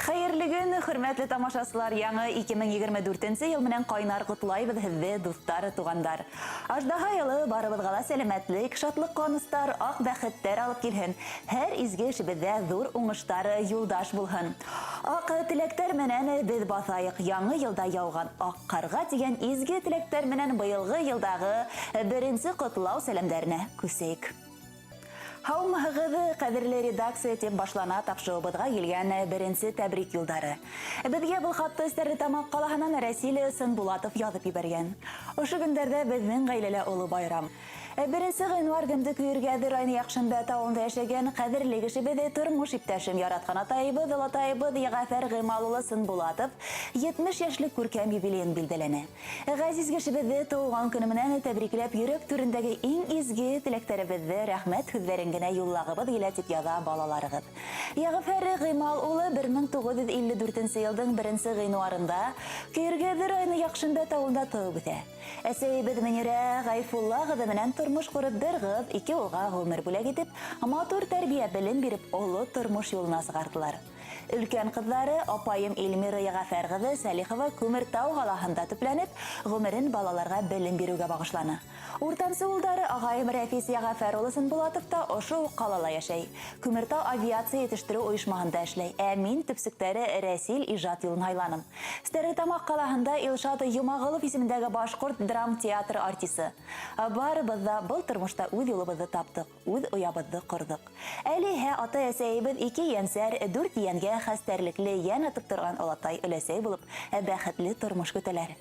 Хәйерле көн, хөрмәтле тамашасылар, яңы 2024 йыл менән ҡайнар ҡотлайбыҙ һеҙҙе, дуҫтар, туғандар. Аждаһа йылы барыбыҙға ла сәләмәтлек, шатлыҡ, ҡыуаныстар, аҡ бәхеттәр алып килһен. Һәр изге эшебеҙҙә ҙур уңыштар юлдаш булһын. Аҡ теләктәр менән беҙ баҫайыҡ яңы йылда яуған аҡ ҡарға тигән изге теләктәр менән быйылғы йылдағы беренсе ҡотлау сәләмдәренә күсәйек. Һаумыһығыҙ, ҡәҙерле редакция, тип башлана тапшырыуыбыҙға килгән беренсе тәбрик юлдары. Беҙгә был хатты Стәрлетамаҡ ҡалаһынан Рәсил Сынбулатов яҙып ебәргән. Ошо көндәрҙә беҙҙең ғаиләлә оло байрам. Беренсе ғинвар көндө Көйөргәҙе районы Яҡшембәт ауылында йәшәгән ҡәҙерле кешебеҙ, тормош иптәшем, яратҡан атайыбыҙ, олатайыбыҙ Йәғәфәр Ғимал улы Сынбулатов 70 йәшлек күркәм юбилейын билдәләне. Ғәзиз кешебеҙҙе тыуған көнө менән тәбрикләп, йөрәк түрендәге иң изге теләктәребеҙҙе, рәхмәт һүҙҙәрен генә юллағыбыҙ килә, тип яҙа балаларығыҙ. Йәғәфәр Ғимал улы 1954 йылдың 1 ғинуарында Көйөргәҙе районы Яҡшембәт ауылында тыуып үҫә. Әсәйебеҙ Мөнирә Ғәйфулла ҡыҙы менән тормош ҡороп, бер ҡыҙ, ике улға ғүмер бүләк итеп, матур тәрбиә, белем биреп, оло тормош юлына сығарҙылар. Өлкән ҡыҙҙары, апайым Эльмира Йәғәфәр ҡыҙы Сәлихова Күмертау ҡалаһында төпләнеп, ғүмерен балаларға белем биреүгә бағышланы. Уртансы улдары ағайым Рәфис Йәғәфәр улы Сынбулатов та ошо уҡ ҡалала йәшәй. Күмертау авиация етештереү ойошмаһында эшләй. Ә мин төпсөктәре Рәсил ижад юлын һайланым. Стәрлетамаҡ ҡалаһында Илшат Йомағолов исемендәге башҡорт драм театры артисы. Барыбыҙ ҙа был тормошта үҙ юлыбыҙҙы таптыҡ, үҙ оябыҙҙы ҡорҙоҡ. Әле иһә атай-әсәйебеҙ ике йәнсәр, дүрт йәнгә хәстәрлекле йән атып торған олатай өләсәй булып, бәхетле тормош көтәләр.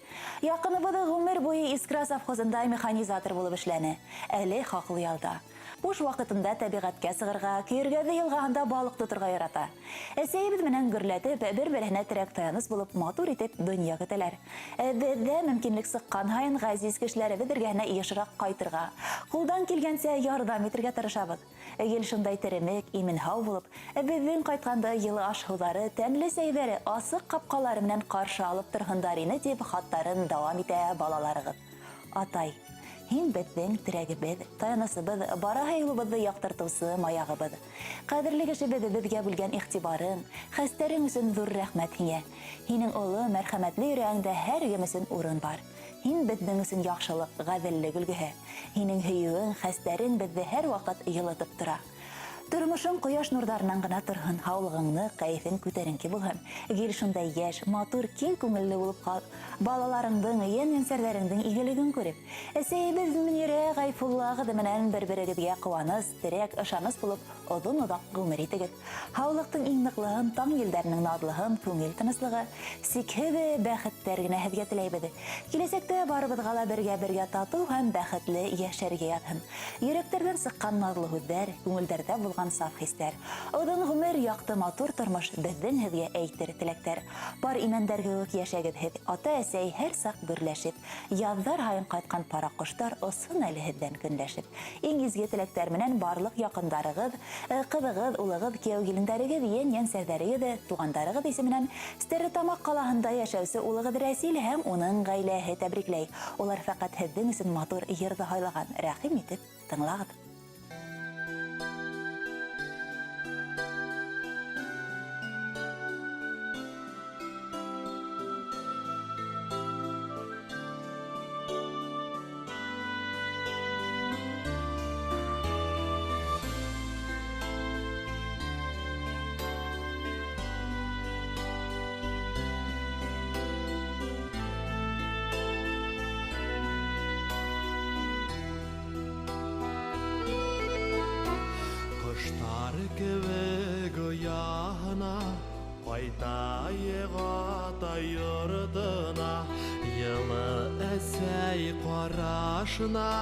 Яҡыныбыҙ ғүмер буйы Искра совхозында механизатор булып эшләне. Әле хаҡлы ялда. Буш ваҡытында тәбиғәткә сығырға, Көйөргәҙе йылғаһында балыҡ тоторға ярата. Әсәйебеҙ менән гөрләтеп, бер-береһенә терәк-таяныс булып, матур итеп донъя көтәләр. Беҙ ҙә мөмкинлек сыҡҡан һайын ғәзиз кешеләребеҙ эргәһенә йышыраҡ ҡайтырға, ҡулдан килгәнсә ярҙам итергә тырышабыҙ. Гел шундай теремек, имен-һау булып, беҙҙең ҡайтҡанда йылы аш-һыуҙары, тәмле сәйҙәре, асыҡ ҡапҡалары менән ҡаршы алып торһондар ине, тип хаттарын дауам итә балаларығыҙ. Атай, һин беҙҙең терәгебеҙ, таянысыбыҙ, бараһы юлыбыҙҙы яҡтыртыусы маяғыбыҙ. Ҡәҙерле кешебеҙ, беҙгә бүлгән иғтибарың, хәстәрең өсөн ҙур рәхмәт һиңә. Һинең оло, мәрхәмәтле йөрәгеңдә һәр кем өсөн урын бар. Һин беҙҙең өсөн яҡшылыҡ, ғәҙеллек өлгөһө. Һинең һөйөүең, хәстәрең беҙҙе һәр ваҡыт йылытып тора. Тормошоң ҡояш нурҙарынан ғына торһон, һаулығың ныҡ, кәйефең күтәренке булһын. Гел шундай йәш, матур, киң күңелле булып ҡал. Балаларыңдың, йән-йәнсәрҙәреңдең игелеген күреп, әсәйебеҙ Мөнирә Ғәйфулла ҡыҙы менән бер-берегеҙгә ҡыуаныс, терәк, ышаныс булып, оҙон-оҙаҡ ғүмер итегеҙ. Һаулыҡтың иң ныҡлыһын, таң елдәренең наҙлыһын, күңел тыныслығы, сикһеҙ бәхеттәр генә һеҙгә теләйбеҙ. Киләсәктә барыбыҙға ла бергә-бергә татыу һәм бәхетле йәшәргә яҙһын. Йөрәктәрҙән сыҡҡан наҙлы һүҙҙәр, күңелдәрҙә булған саф хистәр. Оҙон ғүмер, яҡты матур тормош, беҙҙең һеҙгә әйтер теләктәр. Пар имәндәр кеүек йәшәгеҙ һеҙ, ата-әсәй һәр саҡ гөрләшеп. Яҙҙар һайын ҡайтҡан пара ҡоштар осон әле һеҙҙән көнләшеп. Иң изге теләктәр менән барлыҡ яҡындарығыҙ, ҡыҙығыҙ, улығыҙ, кейәү-килендәрегеҙ, йән-йәнсәрҙәрегеҙ, туғандарығыҙ исеменән Стәрлетамаҡ ҡалаһында йәшәүсе улығыҙ Рәсил һәм уның ғаиләһе тәбрикләй. Улар фәҡәт һеҙҙең өсөн матур йыр ҙа һайлаған. Рәхим итеп тыңлағыҙ. Ҡоштар кеүек ояһына ҡайтайыҡ атай йортона, йылы әсәй ҡарашына,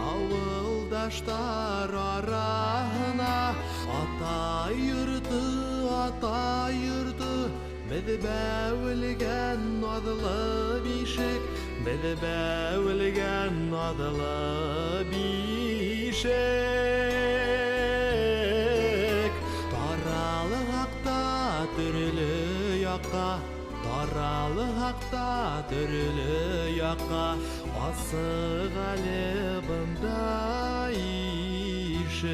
ауылдаштар араһына. Атай йорто, атай йорто, беҙ бәүелгән наҙлы бишек, беҙ бәүелгән наҙлы бишек. Таралһаҡ та төрлө яҡҡа, таралһаҡ та төрлө яҡҡа, асыҡ әле бында ишек.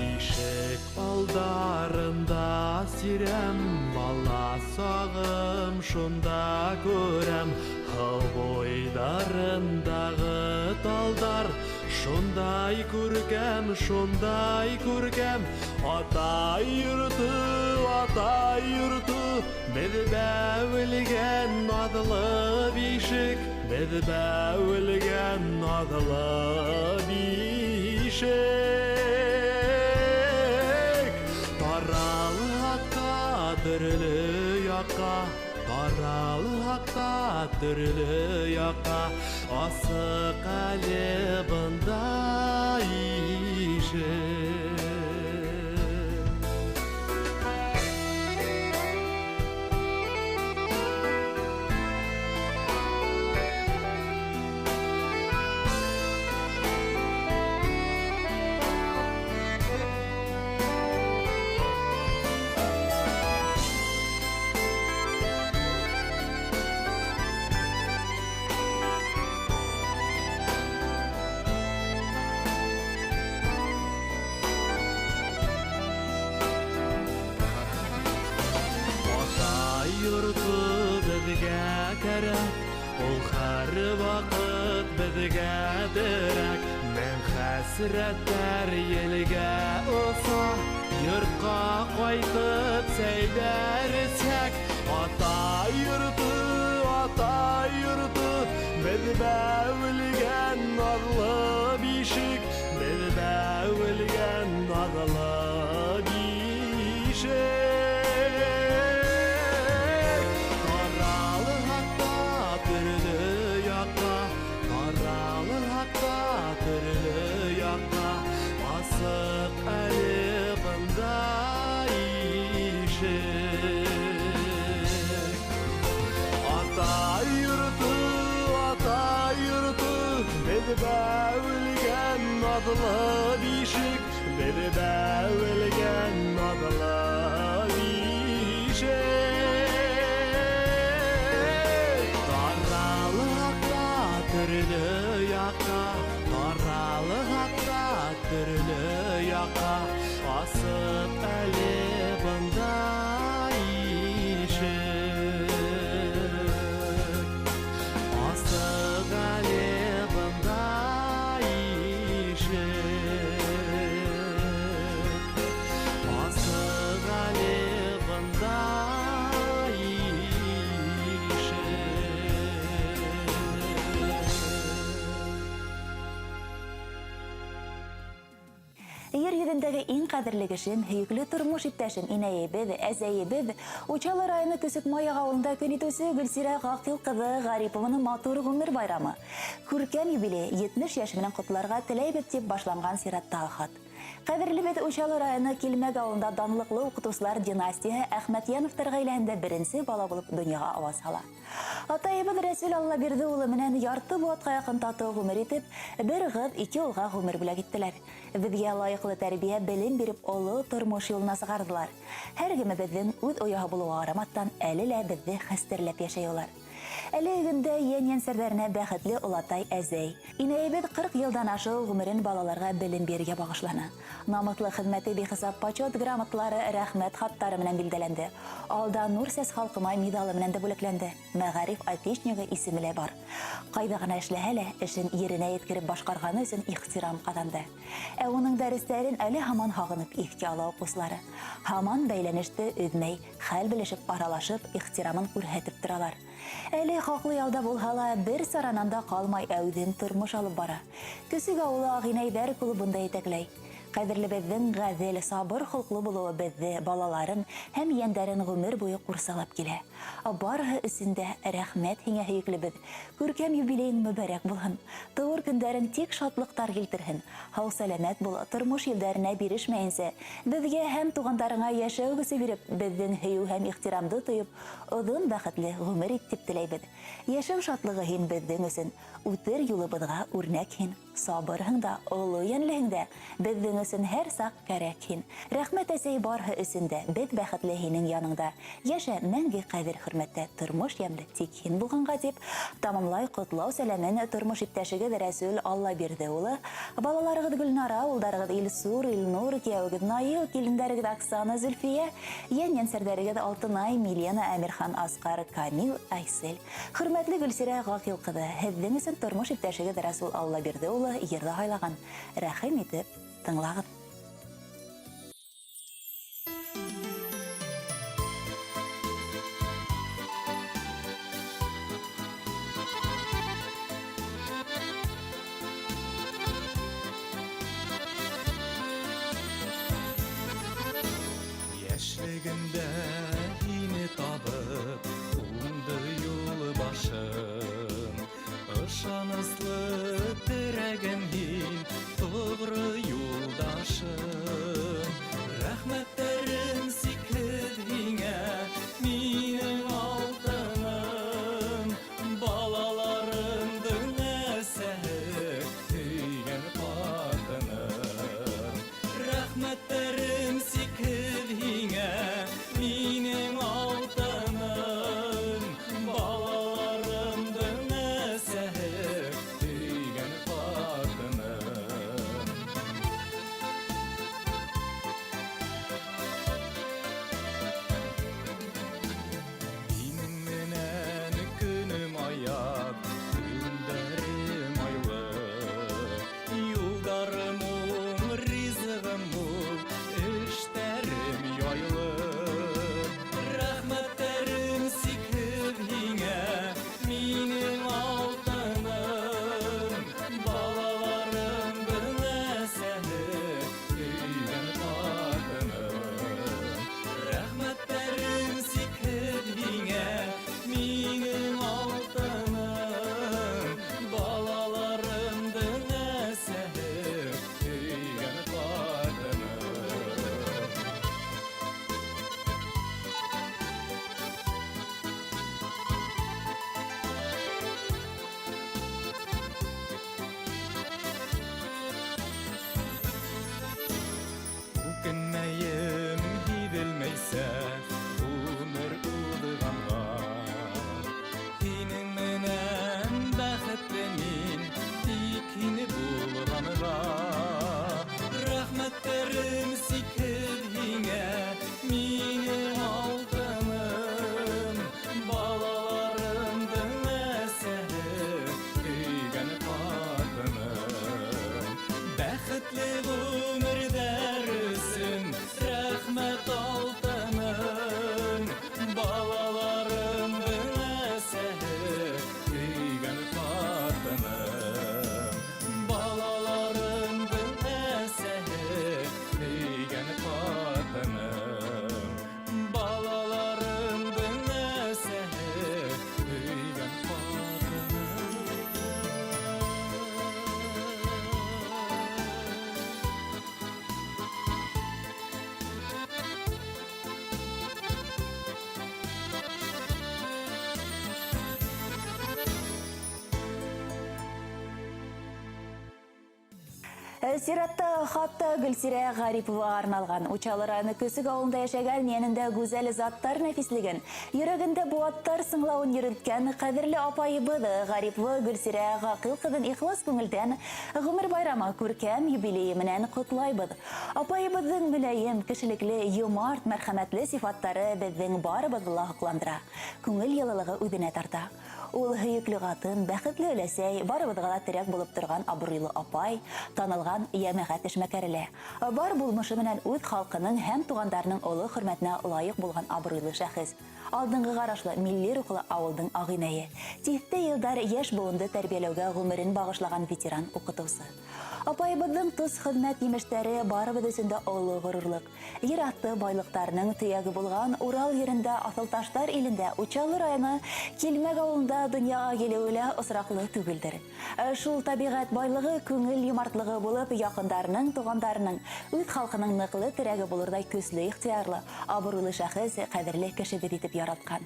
Ишек ал Юлдарында сирәм, бала сағым шунда күрәм. Һыу буйҙарындағы талдар шундай күркәм, шундай күркәм. Атай йорто, атай йорто, беҙ бәүелгән наҙлы бишек, беҙ бәүелгән наҙлы бишек. Таралһаҡ та төрлө яҡҡа, таралһаҡ та төрлө яҡҡа, асыҡ әле бында ишек. Ул һәр ваҡыт беҙгә терәк, мең хәсрәттәр елгә оса, йортҡа ҡайтып сәйҙәр эсһәк. Атай йорто, атай йорто, беҙ бәүелгән наҙлы бишек, беҙ бәүелгән наҙлы бишек. Бәүелгән наҙлы бишек, беҙ бәүелгән наҙлы бишек. Таралһаҡ та төрлө яҡҡа, таралһаҡ та төрлө яҡҡа, асыҡ әле бында ишек. Асыҡ әле бында ишек. Асыҡ әле бында ишек. Ер йөҙөндәге иң ҡәҙерле кешем, һөйөклө тормош иптәшем, инәйебеҙ, әсәйебеҙ, Учалы районы Көсөк Маяҡ ауылында көн итеүсе Гөлсирә Ғаҡил ҡыҙы Ғарипованың матур ғүмер байрамы. Күркәм юбилей 70 йәше менән ҡотларға теләйбеҙ тип башланған сираттағы хат. Ҡәҙерлебеҙ Учалы районы Килмәк ауылында данлыҡлы уҡытыусылар династияһы Әхмәтйәновтар ғаиләһендә беренсе бала булып донъяға ауаз һала. Атайыбыҙ Рәсүл Аллабирҙе улы менән ярты быуатҡа яҡын татыу ғүмер итеп, бер ҡыҙ, ике улға ғүмер бүләк иттеләр. Беҙгә лайыҡлы тәрбиә, белем биреп, оло тормош юлына сығарҙылар. Һәр кемебеҙҙең үҙ ояһы булыуға ҡарамаҫтан, әле лә беҙҙе хәстәрләп йәшәй улар. Әле көндә йән-йәнсәрҙәренә бәхетле олатай әзәй. Инәйебеҙ 40 йылдан ашыу ғүмерен балаларға белем бирергә бағышланы. Намыҫлы хеҙмәте бихисап почет грамоталары, рәхмәт хаттары менән билдәләнде. Алда Нур Сәс халҡыма миҙалы менән дә бүләкләнде. Мәғариф отличнигы исеме лә бар. Ҡайҙа ғына эшләһә лә, эшен еренә еткереп башҡарғаны өсөн ихтирам ҡаҙанды. Ә уның дәрестәрен әле һаман һағынып иҫкә ала уҡыусылары. Һаман бәйләнеште өҙмәй, хәл белешеп, аралашып, ихтирамын күрһәтеп торалар. Әле хаҡлы ялда булһа ла, бер саранан да ҡалмай әүҙем тормош алып бара. Көсөк ауылы Ағинәйҙәр клубында етәкләй. Ҡәҙерлебеҙҙең ғәҙел, сабыр холҡло булыуы беҙҙе, балаларын һәм йәндәрен ғүмер буйы ҡурсалап килә. Барыһы өсөн дә рәхмәт һиңә, һөйөклөбөҙ. Күркәм юбилейың мөбәрәк булһын. Тыуыр көндәрең тик шатлыҡтар килтерһен. Һау-сәләмәт бул, тормош елдәренә бирешмәйенсә, беҙгә һәм туғандарыңа йәшәү көсө биреп, беҙҙең һөйөү һәм ихтирамды тойоп, оҙон бәхетле ғүмер ит тип теләйбеҙ. Йәшәү шатлығы һин беҙҙең өсөн, үтер юлыбыҙға үрнәк һин. Сабырһың да, оло йәнлеһең дә, беҙҙең өсөн һәр саҡ кәрәк һин. Рәхмәт, әсәй, барыһы өсөн дә, беҙ бәхетле һинең яныңда. Йәшә мәңге ҡәҙерле ҡәҙер-хөрмәттә, тормош йәмле тик һин булғанға, дип тамамлай ҡотлау сәләмен тормош иптәшегеҙ Рәсүл Аллабирҙе улы, балаларығыҙ Гөлнара, улдарығыҙ Илсур, Илнур, кейәүегеҙ Наил, килендәрегеҙ Оксана, Зөлфиә, йән-йәнсәрҙәрегеҙ Алтынай, Милена, Әмирхан, Асҡар, Камил, Айсель. Хөрмәтле Гөлсирә Ғаҡил ҡыҙы, һеҙҙең өсөн тормош иптәшегеҙ Рәсүл Аллабирҙе улы йырҙы һайлаған. Рәхим итеп тыңлағыҙ. Йәшлегемдә һине табып, уңды юл башым. Ышаныслы терәгем һин, тоғро юлдашым. Рәхмәттәрем сикһеҙ һиңә, минең алтыным. Балаларымдың әсәһе, һөйгән ҡатыным. Рәхмәттәрем сикһеҙ һиңә, минең алтыным. Балаларымдың әсәһе, һөйгән ҡатыным. Һинең менән көнөм аяҙ, көндәрем айлы. Юлдарым уң, ризығым мул, эштәрем яйлы. Рәхмәттәрем сикһеҙ һиңә, минең алтыным. Балаларымдың әсәһе, һөйгән ҡатыным. Рәхмәттәрем сикһеҙ һиңә, минең алтыным. Балаларымдың әсәһе, һөйгән ҡатыным. Үкенмәйем һиҙелмәйсә ғүмер уҙғанға. Һинең менән бәхетле мин, тик һин булғанға. Рәхмәттәрем сикһеҙ һиңә, минең алтыным. Балаларымдың әсәһе, һөйгән ҡатыным. Бәхетле ғүмерҙәр өсөн рәхмәт алтыным. Балаларымдың әсәһе, һөйгән ҡатыным. Балаларымдың әсәһе, һөйгән ҡатыным. Балаларымдың әсәһе, һөйгән ҡатыным. Сиратта хатта Гөлсирә Ғарипова арналған. Учалы районы Көсөк ауылында йәшәгән йәнендә гүзәл заттар нәфислеген, йөрәгендә быуаттар сыңлауын йөрөткән ҡәҙерле апайыбыҙ Ғарипова Гөлсирә Ғаҡил ҡыҙын ихлас күңелдән ғүмер байрамы күркәм юбилейы менән ҡотлайбыҙ. Апайыбыҙҙың мөләйем, кешелекле, йомарт, мәрхәмәтле сифаттары беҙҙең барыбыҙҙы ла һоҡландыра. Күңел йылылығы үҙенә тарта. Ул һөйөклө ҡатын, бәхетле өләсәй, барыбыҙға ла терәк булып торған абруйлы апай, танылған йәмәғәт эшмәкәре лә. Бар булмышы менән үҙ халҡының һәм туғандарының оло хөрмәтенә лайыҡ булған абруйлы шәхес. Алдынғы ҡарашлы милли рухлы ауылдың ағинәйе. Тиҫтә йылдар йәш быуынды тәрбиәләүгә ғүмерен бағышлаған ветеран уҡытыусы. Апайыбыҙҙың тос хеҙмәт емештәре барыбыҙ өсөн дә оло ғорурлыҡ. Ер аҫты байлыҡтарының төйәге булған Урал ерендә, Аҫылташтар илендә, Учалы районы Килмәк ауылында донъяға килеүе лә осраҡлы түгелдер. Шул тәбиғәт байлығы күңел йомартлығы булып, яҡындарының, туғандарының, үҙ халҡының ныҡлы терәге булырҙай көслө ихтыярлы, абруйлы шәхес, ҡәҙерле кешебеҙ итеп яратҡан.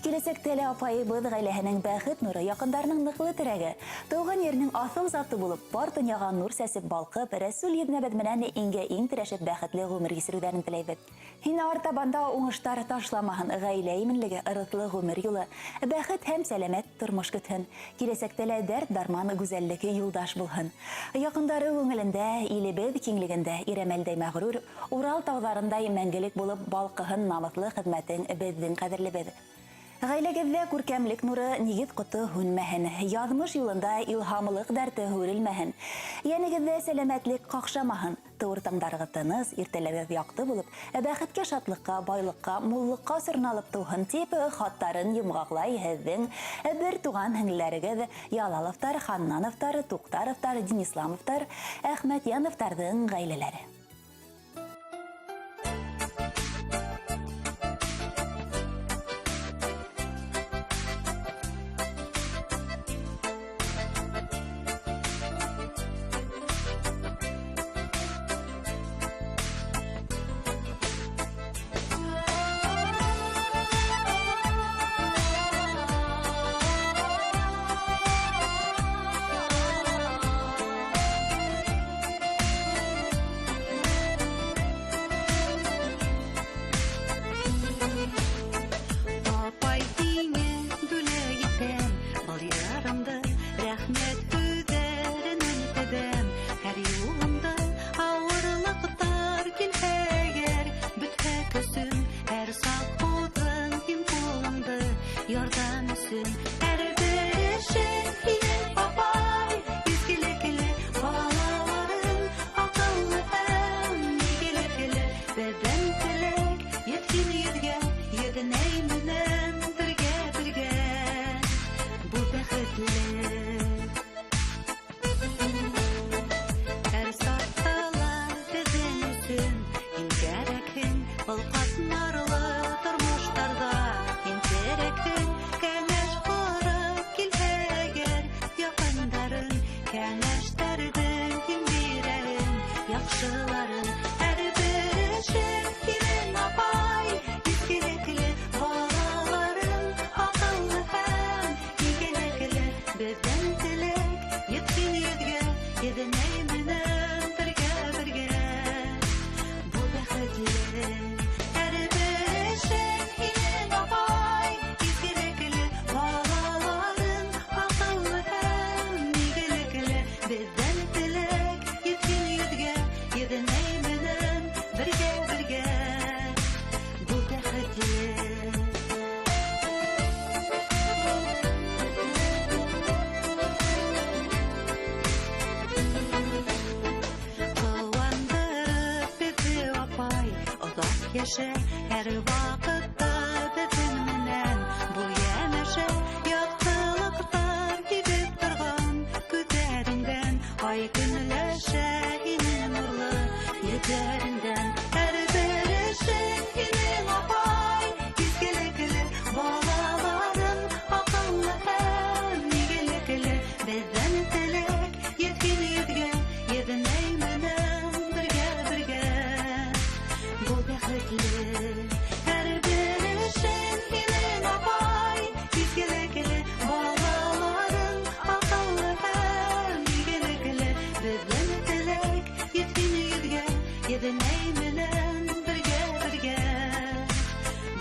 Киләсәктә лә апайыбыҙ ғаиләһенең бәхет нуры, яҡындарының ныҡлы терәге, тыуған еренең аҫыл заты булып, бар донъяға нур сәсеп балҡып, Рәсүл еҙнәбеҙ менән иңгә иң терәшеп бәхетле ғүмер кисереүҙәрен теләйбеҙ. Һине артабан да уңыштар ташламаһын, ғаилә именлеге, ырыҫлы ғүмер юлы, бәхет һәм сәләмәт тормош көтһөн. Киләсәктә лә дәрт, дарман, гүзәллек юлдаш булһын. Яҡындары күңелендә, илебеҙ киңлегендә Ирәмәлдәй мәғрур, Урал тауҙарындай мәңгелек булып балҡыһын намыҫлы хеҙмәтең беҙҙең ҡәҙерлебеҙ. Ғаиләгеҙҙә күркәмлек нуры, нигеҙ ҡото һүнмәһен, яҙмыш юлында илһамлыҡ дәрте һүрелмәһен, йәнегеҙҙә сәләмәтлек ҡаҡшамаһын, тыуыр таңдарығыҙ тыныс, иртәләрегеҙ яҡты булып, бәхеткә, шатлыҡҡа, байлыҡҡа, муллыҡҡа сорналып тыуһын тип хаттарын йомғаҡлай һеҙҙең бер туған һеңлеләрегеҙ Ялаловтар, Ханнановтар, Туҡтаровтар, Динисламовтар, Әхмәтйәновтарҙың ғаиләләре. Апай, һиңә бүләк итәм был йырымды, рәхмәт һүҙҙәренән теҙәм. Һәр юлымда ауырлыҡтар килһә әгәр, бөтһә көсөм, һәр саҡ һуҙҙың һин ҡулыңды ярҙам өсөн. Һәр бер эшең һинең, апай, изгелекле, балаларың аҡыллы һәм игелекле. Беҙҙең теләк етһен йөҙгә, еҙнәй менән бергә-бергә бул бәхетле. Һәр саҡта ла беҙҙең өсөн һин кәрәкһең, был ҡатмарлы тормоштарҙа һин терәкһең. Кәңәш һорап килһә әгәр яҡындарың, кәңәштәрҙең һин бирәһең яҡшыларын. Һәр бер эшең һинең, апай, изгелекле, балаларың аҡыллы һәм игелекле. Беҙҙең теләк етһен йөҙгә, еҙнәй менән бергә-бергә бул бәхетле. Һәр бер эшең һинең, апай, изгелекле, балаларың аҡыллы һәм игелекле. Беҙҙең теләк етһен йөҙгә, еҙнәй менән бергә-бергә бул бәхетле. Ҡыуандырып беҙҙе, апай, оҙаҡ йәшә, һәр ваҡытта беҙҙең менән бул йәнәшә. Яҡтылыҡтар һибеп торған күҙҙәреңдән, ай көнләшә һинең нурлы йөҙҙәреңдән. Һәр бер эшең һинең, апай, изгелекле, балаларың аҡыллы һәм игелекле. Беҙҙең теләк етһен йөҙгә, еҙнәй менән бергә-бергә бул бәхетле. Һәр бер эшең һинең, апай, изгелекле, балаларың аҡыллы һәм игелекле. Беҙҙең теләк етһен йөҙгә, еҙнәй менән бергә-бергә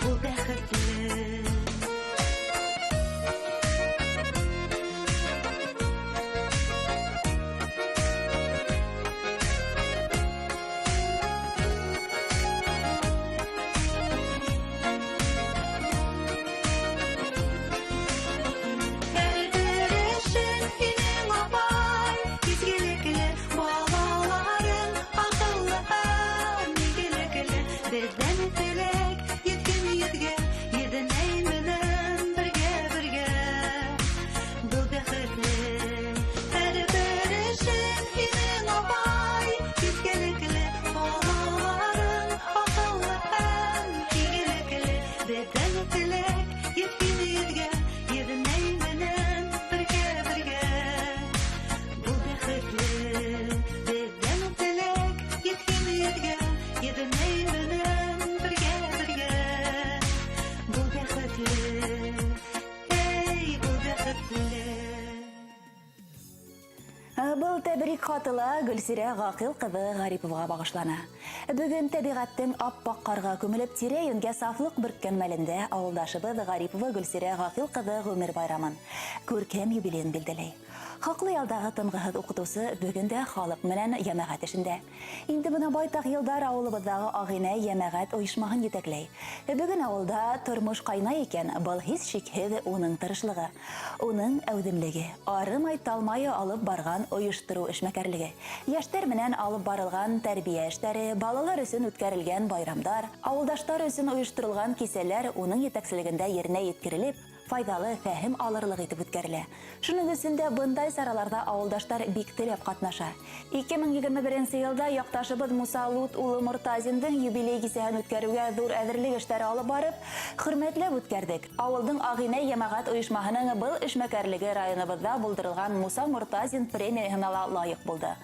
бул бәхетле. Һәр бер эшең һинең, апай, изгелекле, балаларың аҡыллы һәм игелекле. Беҙҙең теләк етһен йөҙгә, Тәбрик хаты ла Гөлсирә Ғаҡил ҡыҙы Ғариповаға бағышлана. Бөгөн тәбиғәттең ап-аҡ ҡарға күмелеп тирә-йүнгә сафлыҡ бөрккән мәлендә ауылдашыбыҙ Ғарипова Гөлсирә Ғаҡил ҡыҙы ғүмер байрамын, күркәм юбилейын билдәләй. Хаҡлы ялдағы тынғыһыҙ уҡытыусы бөгөн дә халыҡ менән йәмәғәт эшендә. Инде бына байтаҡ йылдар ауылыбыҙҙағы Ағинәй йәмәғәт ойошмаһын етәкләй. Бөгөн ауылда тормош ҡайнай икән, был һис шикһеҙ уның тырышлығы, уның әүҙемлеге, арымай-талмай алып барған ойоштороу эшмәкәрлеге, йәштәр менән алып барылған тәрбиә эштәре, балалар өсөн үткәрелгән байрамдар, ауылдаштар өсөн ойошторолған кисәләр уның етәкселегендә еренә еткерелеп, файҙалы фәһем алырлыҡ итеп үткәрелә. Шуның өсөн дә бындай сараларҙа ауылдаштар бик теләп ҡатнаша. 2021 йылда яҡташыбыҙ Муса Лут улы Мортазиндың юбилей кисәһен үткәреүгә ҙур әҙерлек эштәре алып барып, хөрмәтләп үткәрҙек. Ауылдың Ағинәй йәмәғәт ойошмаһының был эшмәкәрлеге районыбыҙҙа булдырылған Муса Мортазин премияһына ла лайыҡ булды.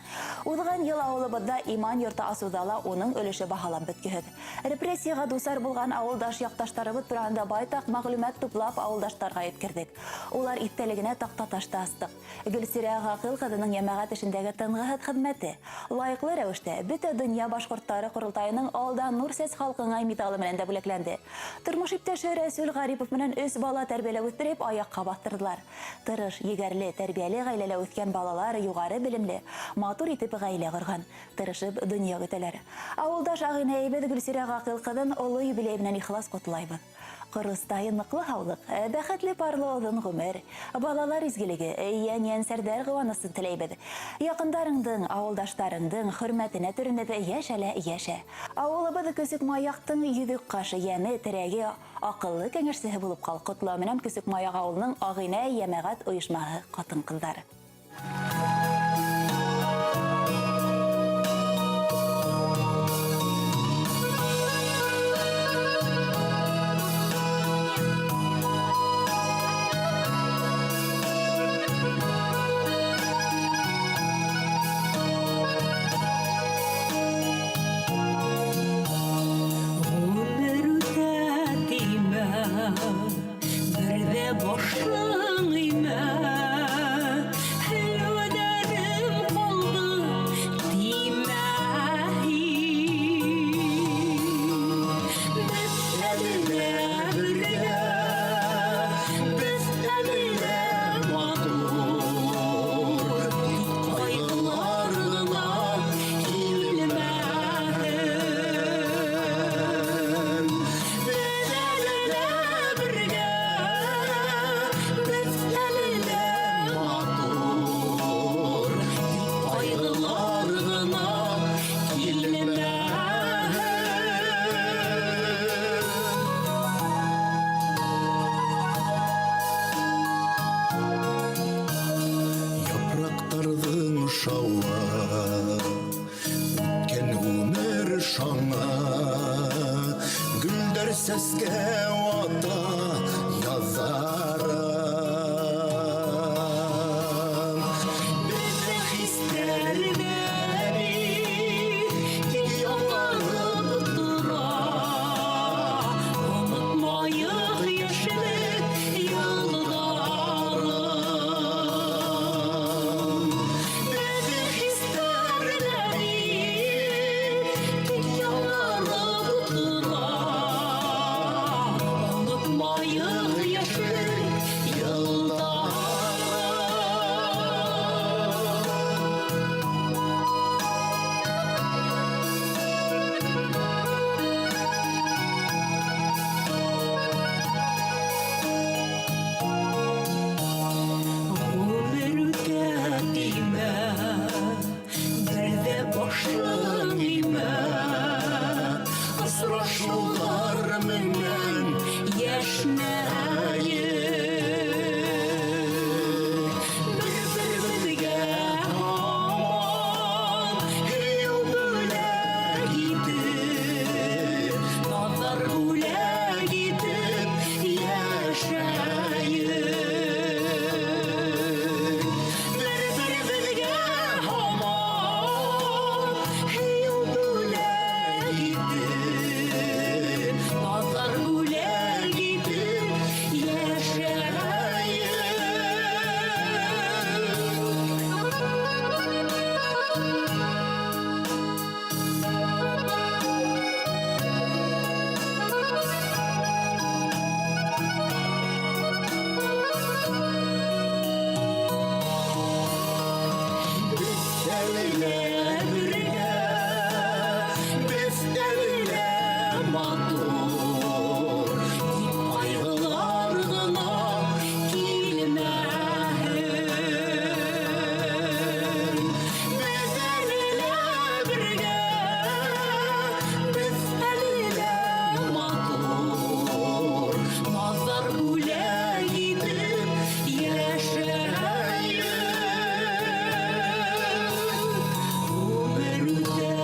Уҙған йыл ауылыбыҙҙа иман йорто асыуҙа ла уның өлөшө баһалап бөткөһөҙ. Репрессияға дусар булған ауылдаш яҡташтарыбыҙ тураһында байтаҡ мәғлүмәт туплап ауылдаштарға еткерҙек. Улар иҫтәлегенә таҡтаташ та астыҡ. Гөлсирә Ғаҡил ҡыҙының йәмәғәт эшендәге тынғыһыҙ хеҙмәте лайыҡлы рәүештә бөтә донъя башҡорттары ҡоролтайының Алда нур сәс халҡыңа миҙалы менән дә бүләкләнде. Тормош иптәше Рәсүл Ғарипов менән өс бала тәрбиәләп үҫтереп аяҡҡа баҫтырҙылар. Тырыш, егәрле, тәрбиәле ғаиләлә үҫкән балалар юғары белемле, матур итеп ғаилә ҡорған, тырышып донъя көтәләр. Ауылдаш ағинәйебеҙ Гөлсирә Ғаҡил ҡыҙын оло юбилей менән ихлас ҡотлайбыҙ. Ҡоростай ныҡлы һаулыҡ, бәхетле парлы оҙон ғүмер, балалар изгелеге, йән-йәнсәрҙәр ҡыуанысын теләйбеҙ. Яҡындарыңдың, ауылдаштарыңдың хөрмәтенә төрөнөп йәшә лә йәшә. Ауылыбыҙ Көсөк Маяҡтың йөҙөк ҡашы, йәме, терәге, аҡыллы кәңәшсеһе булып ҡал. Ҡотлау менән Көсөк Маяҡ ауылының Ағинәй йәмәғәт ойошмаһы ҡатын-ҡыҙҙары. Ғүмер үтә тимә, бер ҙә башың эймә. Һөйөүҙәрем ҡалды тимә һин. Беҙ әле лә бергә, беҙ әле лә матур. Тик ҡайғылар ғына килмәһен. Беҙ әле лә бергә, беҙ әле лә матур. Тик ҡайғылар ғына килмәһен. Япраҡтарҙың шауы, үткән ғүмер шаңы, гөлдәр сәскә ата яҙҙарын. Беҙҙең хистәр ҙә бит тик яңырып тора. Онотмайыҡ йәшлек йылдарын. Беҙҙең хистәр ҙә бит тик яңырып тора. Онотмайыҡ йәшлек йылдарын. Ғүмер үтә тимә, бер ҙә башың эймә. Осрашыуҙар менән йәшнәйек. Бер-беребеҙгә һаман һөйөү бүләк итеп, наҙар бүләк итеп йәшәйек. Бер-беребеҙгә һаман һөйөү бүләк итеп, наҙар бүләк итеп йәшәйек. лә бергә, Беҙ әле лә матур. Тик ҡайғылар ғына килмәһен. Беҙ әле лә бергә, Беҙ әле лә матур. Назар бүләк итеп йәшәйек. Ғүмер үтә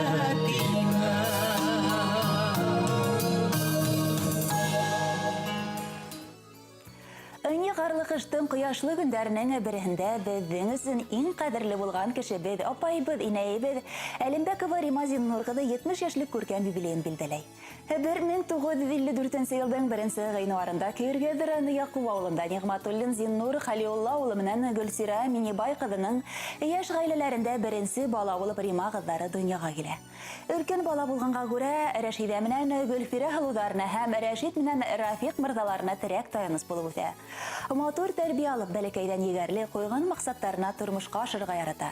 тимә. Ынйы ҡарлы ҡыштың ҡояшлы көндәренең береһендә беҙҙең өсөн иң ҡәҙерле булған кешебеҙ, апайыбыҙ, инәйебеҙ Әлембәкова Рима Зиннур ҡыҙы 70 йәшлек күркәм юбилейын билдәләй. 1954 йылдың 1 ғинуарында Көйөргәҙ районы Яҡуп ауылында Ниғмәтуллин Зиннур Халиулла улы менән Гөлсирә Минибай ҡыҙының йәш ғаиләләрендә беренсе бала булып Рима ҡыҙҙары донъяға килә. Өлкән бала булғанға күрә Рәшиҙә менән Гөлфирә һылыуҙарына һәм Рәшит менән Рафиҡ мырҙаларына терәк таяныс булып үҫә. Матур тәрбиә алып, бәләкәйҙән егәрле, ҡуйған маҡсаттарына тормошҡа ашырға ярата.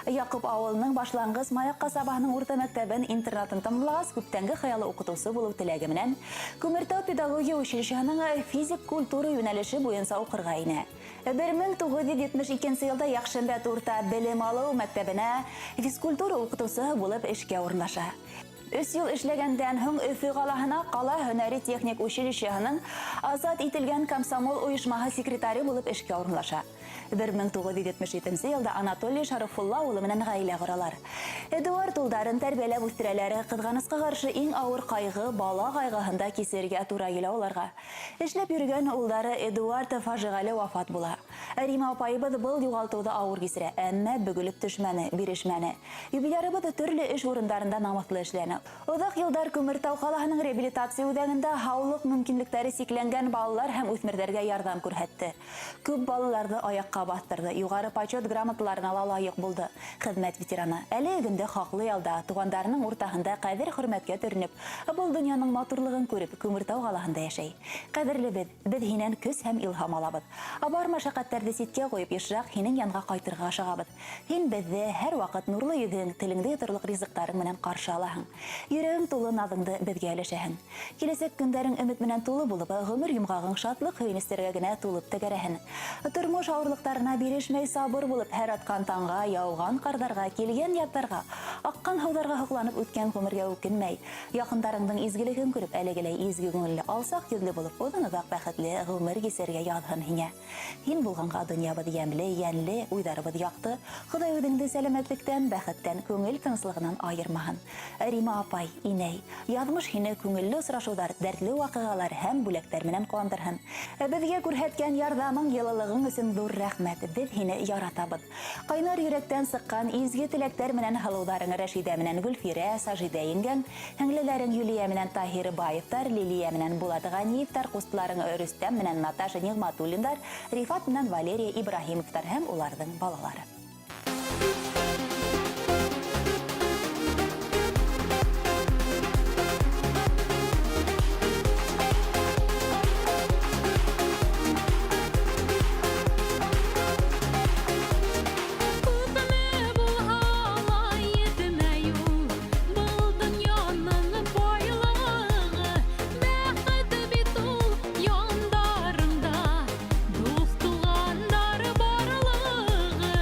Яҡуп ауылының башланғыс Маяҡ ҡасабаһының урта мәктәбен интернатын тамамлағас, күптәнге хыялы уҡытыусы булыу теләге менән Күмертау педагогия училищеһының физик культура йүнәлеше буйынса уҡырға инә. 1972 йылда Яҡшембәт урта белем алыу мәктәбенә физкультура уҡытыусыһы булып эшкә урынлаша. Өс йыл эшләгәндән һуң Өфө ҡалаһына ҡала һөнәри техник училищеһының азат ителгән комсомол ойошмаһы секретаре булып эшкә урынлаша. 1977 йылда Анатолий Шарифулла улы менән ғаилә ҡоралар. Эдуард улдарын тәрбиәләп үҫтерәләр. Ҡыҙғанысҡа ҡаршы иң ауыр ҡайғы бала ҡайғыһында кисерергә тура килә уларға. Эшләп йөрөгән улдары Эдуард фажиғәле вафат була. Рима апайыбыҙ был юғалтыуҙы ауыр кисерә, әммә бөгөлөп төшмәне, бирешмәне. Юбилярыбыҙ төрлө эш урындарында намыҫлы эшләне. Оҙаҡ йылдар Күмертау ҡалаһының реабилитация үҙәгендә һаулыҡ мөмкинлектәре сикләнгән балалар һәм үҫмерҙәргә ярҙам күрһәтте. Күп балаларҙы аяҡҡа баҫтырҙы, юғары почет грамоталарына ла лайыҡ булды. Хеҙмәт ветераны әле көндә хаҡлы ялда, туғандарының уртаһында ҡәҙер-хөрмәткә төрөнөп, был донъяның матурлығын күреп, Күмертау ҡалаһында йәшәй. Ҡәҙерлебеҙ, беҙ һинән көс һәм илһам алабыҙ. Бар мәшәҡәттәрҙе ситкә ҡуйып, йышыраҡ һинең янға ҡайтырға ашығабыҙ. Һин беҙҙе һәр ваҡыт нурлы йөҙөң, телеңде йоторлоҡ ризыҡтарың менән ҡаршы алаһың. Йөрәгең тулы наҙыңды беҙгә өләшәһең. Киләсәк көндәрең өмөт менән тулы булып, ғүмер йомғағың шатлыҡ һөйөнөстәргә генә тулып тәгәрәһен. Тормош ауырлыҡтарына бирешмәй сабыр булып, һәр атҡан таңға, яуған ҡарҙарға, килгән яттарға, аҡҡан һыуҙарға һоҡланып үткән ғүмергә үкенмәй. Яҡындарыңдың изгелеген күреп, әлегеләй изге күңелле, алсаҡ йөҙлө булып, оҙон-оҙаҡ бәхетле ғүмер кисергә яҙһын һиңә. Һин булғанға донъябыҙ йәмле, йәнле, уйҙарыбыҙ яҡты. Хоҙай үҙеңде сәләмәтлектән, бәхеттән, күңел тыныслығынан айырмаһын. Рима апай, инәй, яҙмыш һине күңелле осрашыуҙар, дәртле ваҡиғалар һәм бүләктәр менән ҡыуандырһын. Беҙгә күрһәткән ярҙамың, йылылығың өсөн ҙур рәхмәт. Беҙ һине яратабыҙ. Ҡайнар йөрәктән сыҡҡан изге теләктәр менән һылыуҙарың Рәшиҙә менән Гөлфирә, Сажиҙә еңгәң, һеңлеләрең Юлия менән Таһир Баевтар, Лилия менән Булат Ғәниевтар, ҡустыларың Рөстәм менән Наташа Ниғмәтуллиндар, Рифат менән Валерия Ибраһимовтар һәм уларҙың балалары. Күпме булһа ла етмәй ул был донъяның байлығы. Бәхет бит ул яндарыңда дуҫ-туғандар барлығы.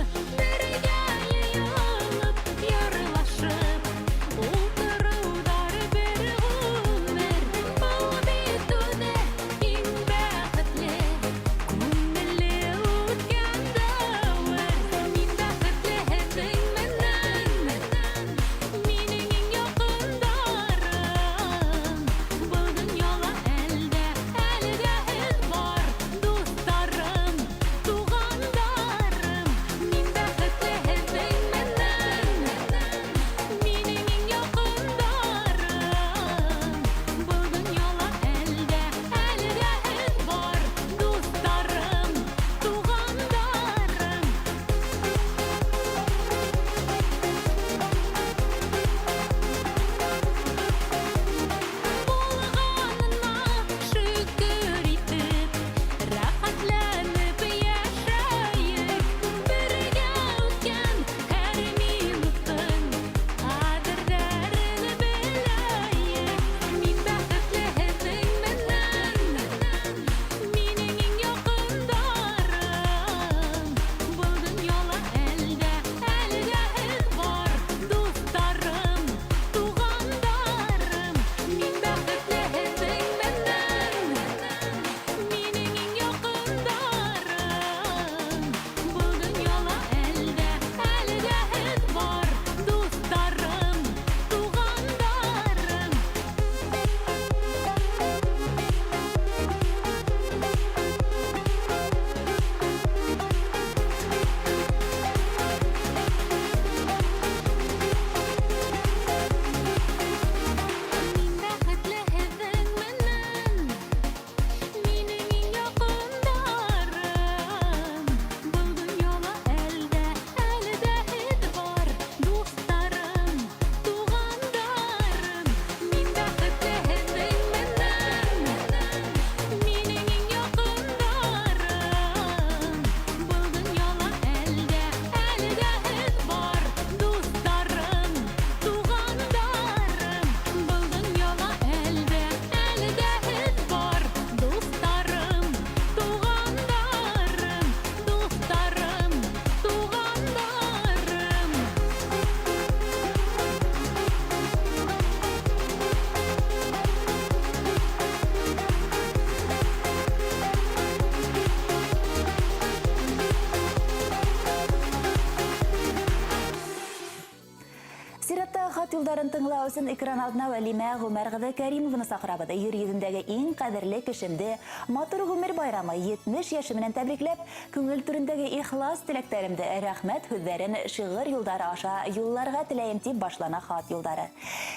ҡотлау өсөн экран алдына Вәлимә Ғүмәр ҡыҙы Кәримованы саҡырабыҙ. Ер йөҙөндәге иң ҡәҙерле кешемде матур ғүмер байрамы 70 йәше менән тәбрикләп, күңел түрендәге ихлас теләктәремде, рәхмәт һүҙҙәрен шиғыр юлдары аша юлларға теләйем, тип башлана хат юлдары.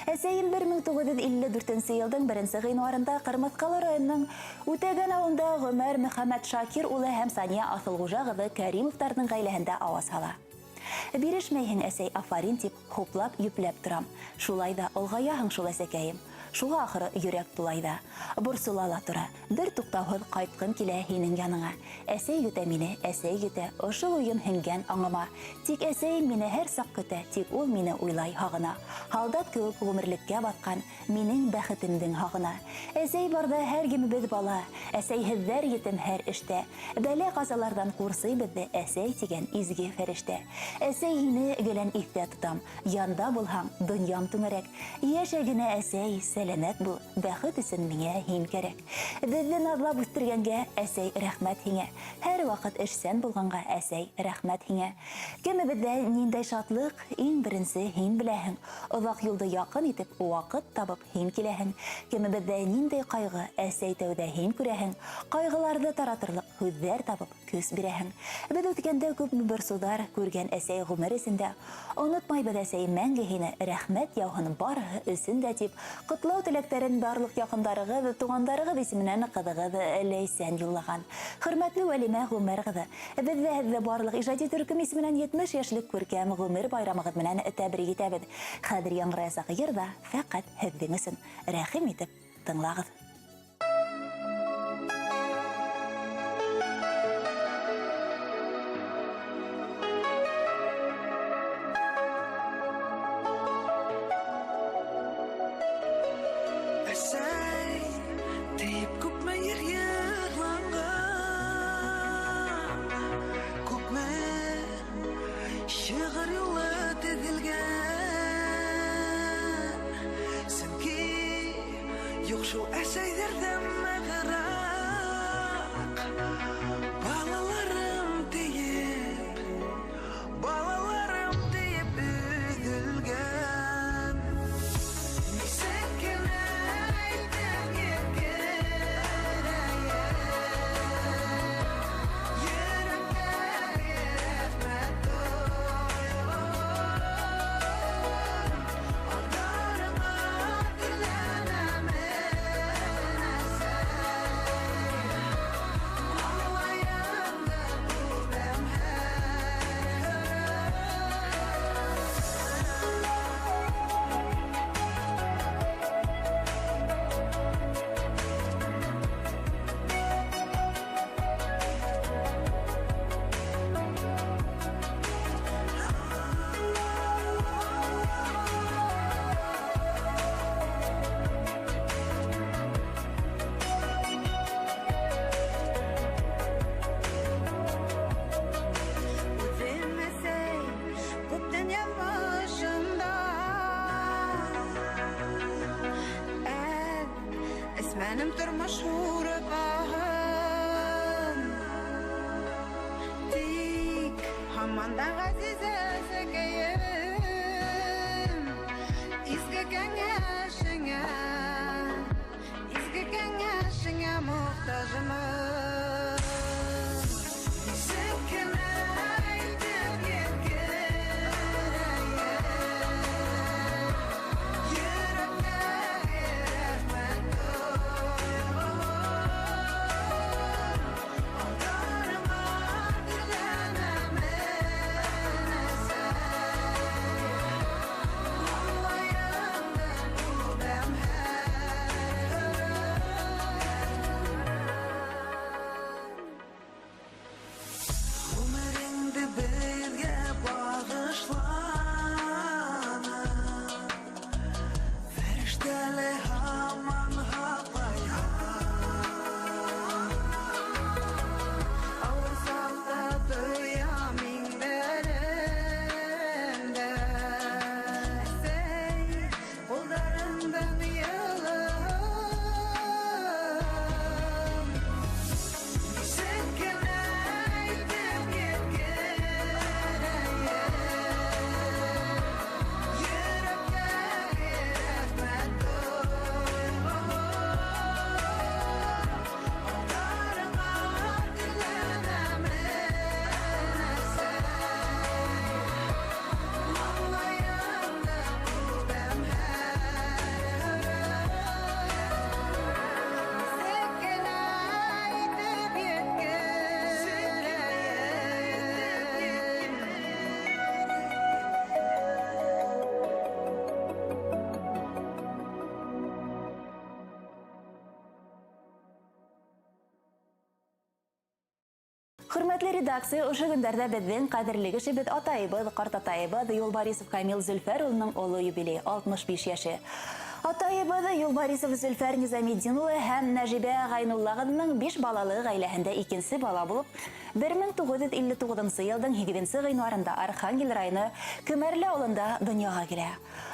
Әсәйем 1954 йылдың 1 ғинуарында Ҡырмыҫҡалы районының Үтәгән ауылында Ғүмәр Мөхәммәт Шакир улы һәм Сания Аҫылғужа ҡыҙы Кәримовтарҙың ғаиләһендә ауаз һала. Бирешмәйһең, әсәй, афарин тип хуплап, йөпләп торам. Шулай ҙа олғаяһың шул, әсәкәйем. Шуға ахыры йөрәк тулай ҙа. Борсола ла тора. Бер туҡтауһыҙ ҡайтҡым килә һинең яныңа. Әсәй көтә мине, әсәй көтә. Ошо уйым һеңгән аңыма. Тик әсәйем мине һәр саҡ көтә, тик ул мине уйлай һағына. Һалдат кеүек ғүмерлеккә батҡан минең бәхетемдең һағына. Әсәй барҙа һәр кемебеҙ бала, әсәйһеҙҙәр етем һәр эштә. Бәлә ҡазаларҙан ҡурсый беҙҙе әсәй тигән изге фәрештә. Әсәй, һине гелән иҫтә тотам. Янда булһаң, донъям түңәрәк. Йәшә генә, әсәй, сәләмәт бул, бәхет өсөн миңә һин кәрәк. Беҙҙе наҙлап үҫтергәнгә, әсәй, рәхмәт һиңә. Һәр ваҡыт эшсән булғанға, әсәй, рәхмәт һиңә. Кемебеҙҙә ниндәй шатлыҡ, иң беренсе һин беләһең. Оҙаҡ юлды яҡын итеп, ваҡыт табып һин киләһең. Кемебеҙҙә ниндәй ҡайғы, әсәй, тәүҙә һин күрәһең. Ҡайғыларҙы таратырлыҡ һүҙҙәр табып көс бирәһең. Беҙ үткәндә күпме борсоуҙар күргән әсәй ғүмер эсендә. Онотмайбыҙ, әсәй, мәңге һине, рәхмәт яуһын барыһы өсөн дә, тип ҡотлау теләктәрен барлыҡ яҡындарығыҙ, туғандарығыҙ исеменән ҡыҙығыҙ Ләйсән юллаған. Хөрмәтле Вәлимә Ғүмәр ҡыҙы, беҙ ҙә һеҙҙе барлыҡ ижади төркөм исеменән 70 йәшлек күркәм ғүмер байрамығыҙ менән тәбрик итәбеҙ. Хәҙер яңғыраясаҡ йыр ҙа фәҡәт һеҙҙең өсөн. Рәхим итеп тыңлағыҙ. Әсәй тип күпме йыр йырланған, күпме шиғыр юлы теҙелгән. Сөнки юҡ шул әсәйҙәрҙән нығыраҡ. Балаларым тиеп, балаларым тиеп өҙөлгән. Нисек кенә әйтеп еткерәйем, йөрәктәге рәхмәт тойғом. Алдарыңа теләнәмен, әсәй. Маңлайыңды күрәм һәр көн. Үҙем әсәй, күптән яҙмышымда. Ә эсмәнем тормош һурыпаһын. Тик һаман да ғәзиз әсәкәйем, изге кәңәшеңә, изге кәңәшеңә мохтажмын. Нисек кенә әйтеп еткерәйем, йөрәктәге рәхмәт тойғом. Алдарыңа теләнәмен, әсәй. Маңлайыңды күрәм һәр көн. Хөрмәтле редакция, ошо көндәрҙә беҙҙең ҡәҙерле кешебеҙ, атайыбыҙ, ҡартатайыбыҙ Юлбарисов Камил Зөлфәр улының оло юбилей, 65 йәше. Атайыбыҙ Юлбарисов Зөлфәр Низаметдин улы һәм Нәжибә Ғәйнулла ҡыҙының 5 балалы ғаиләһендә икенсе бала булып, 1959 йылдың 8 ғинуарында Архангел районы Көмәрле ауылында донъяға килә.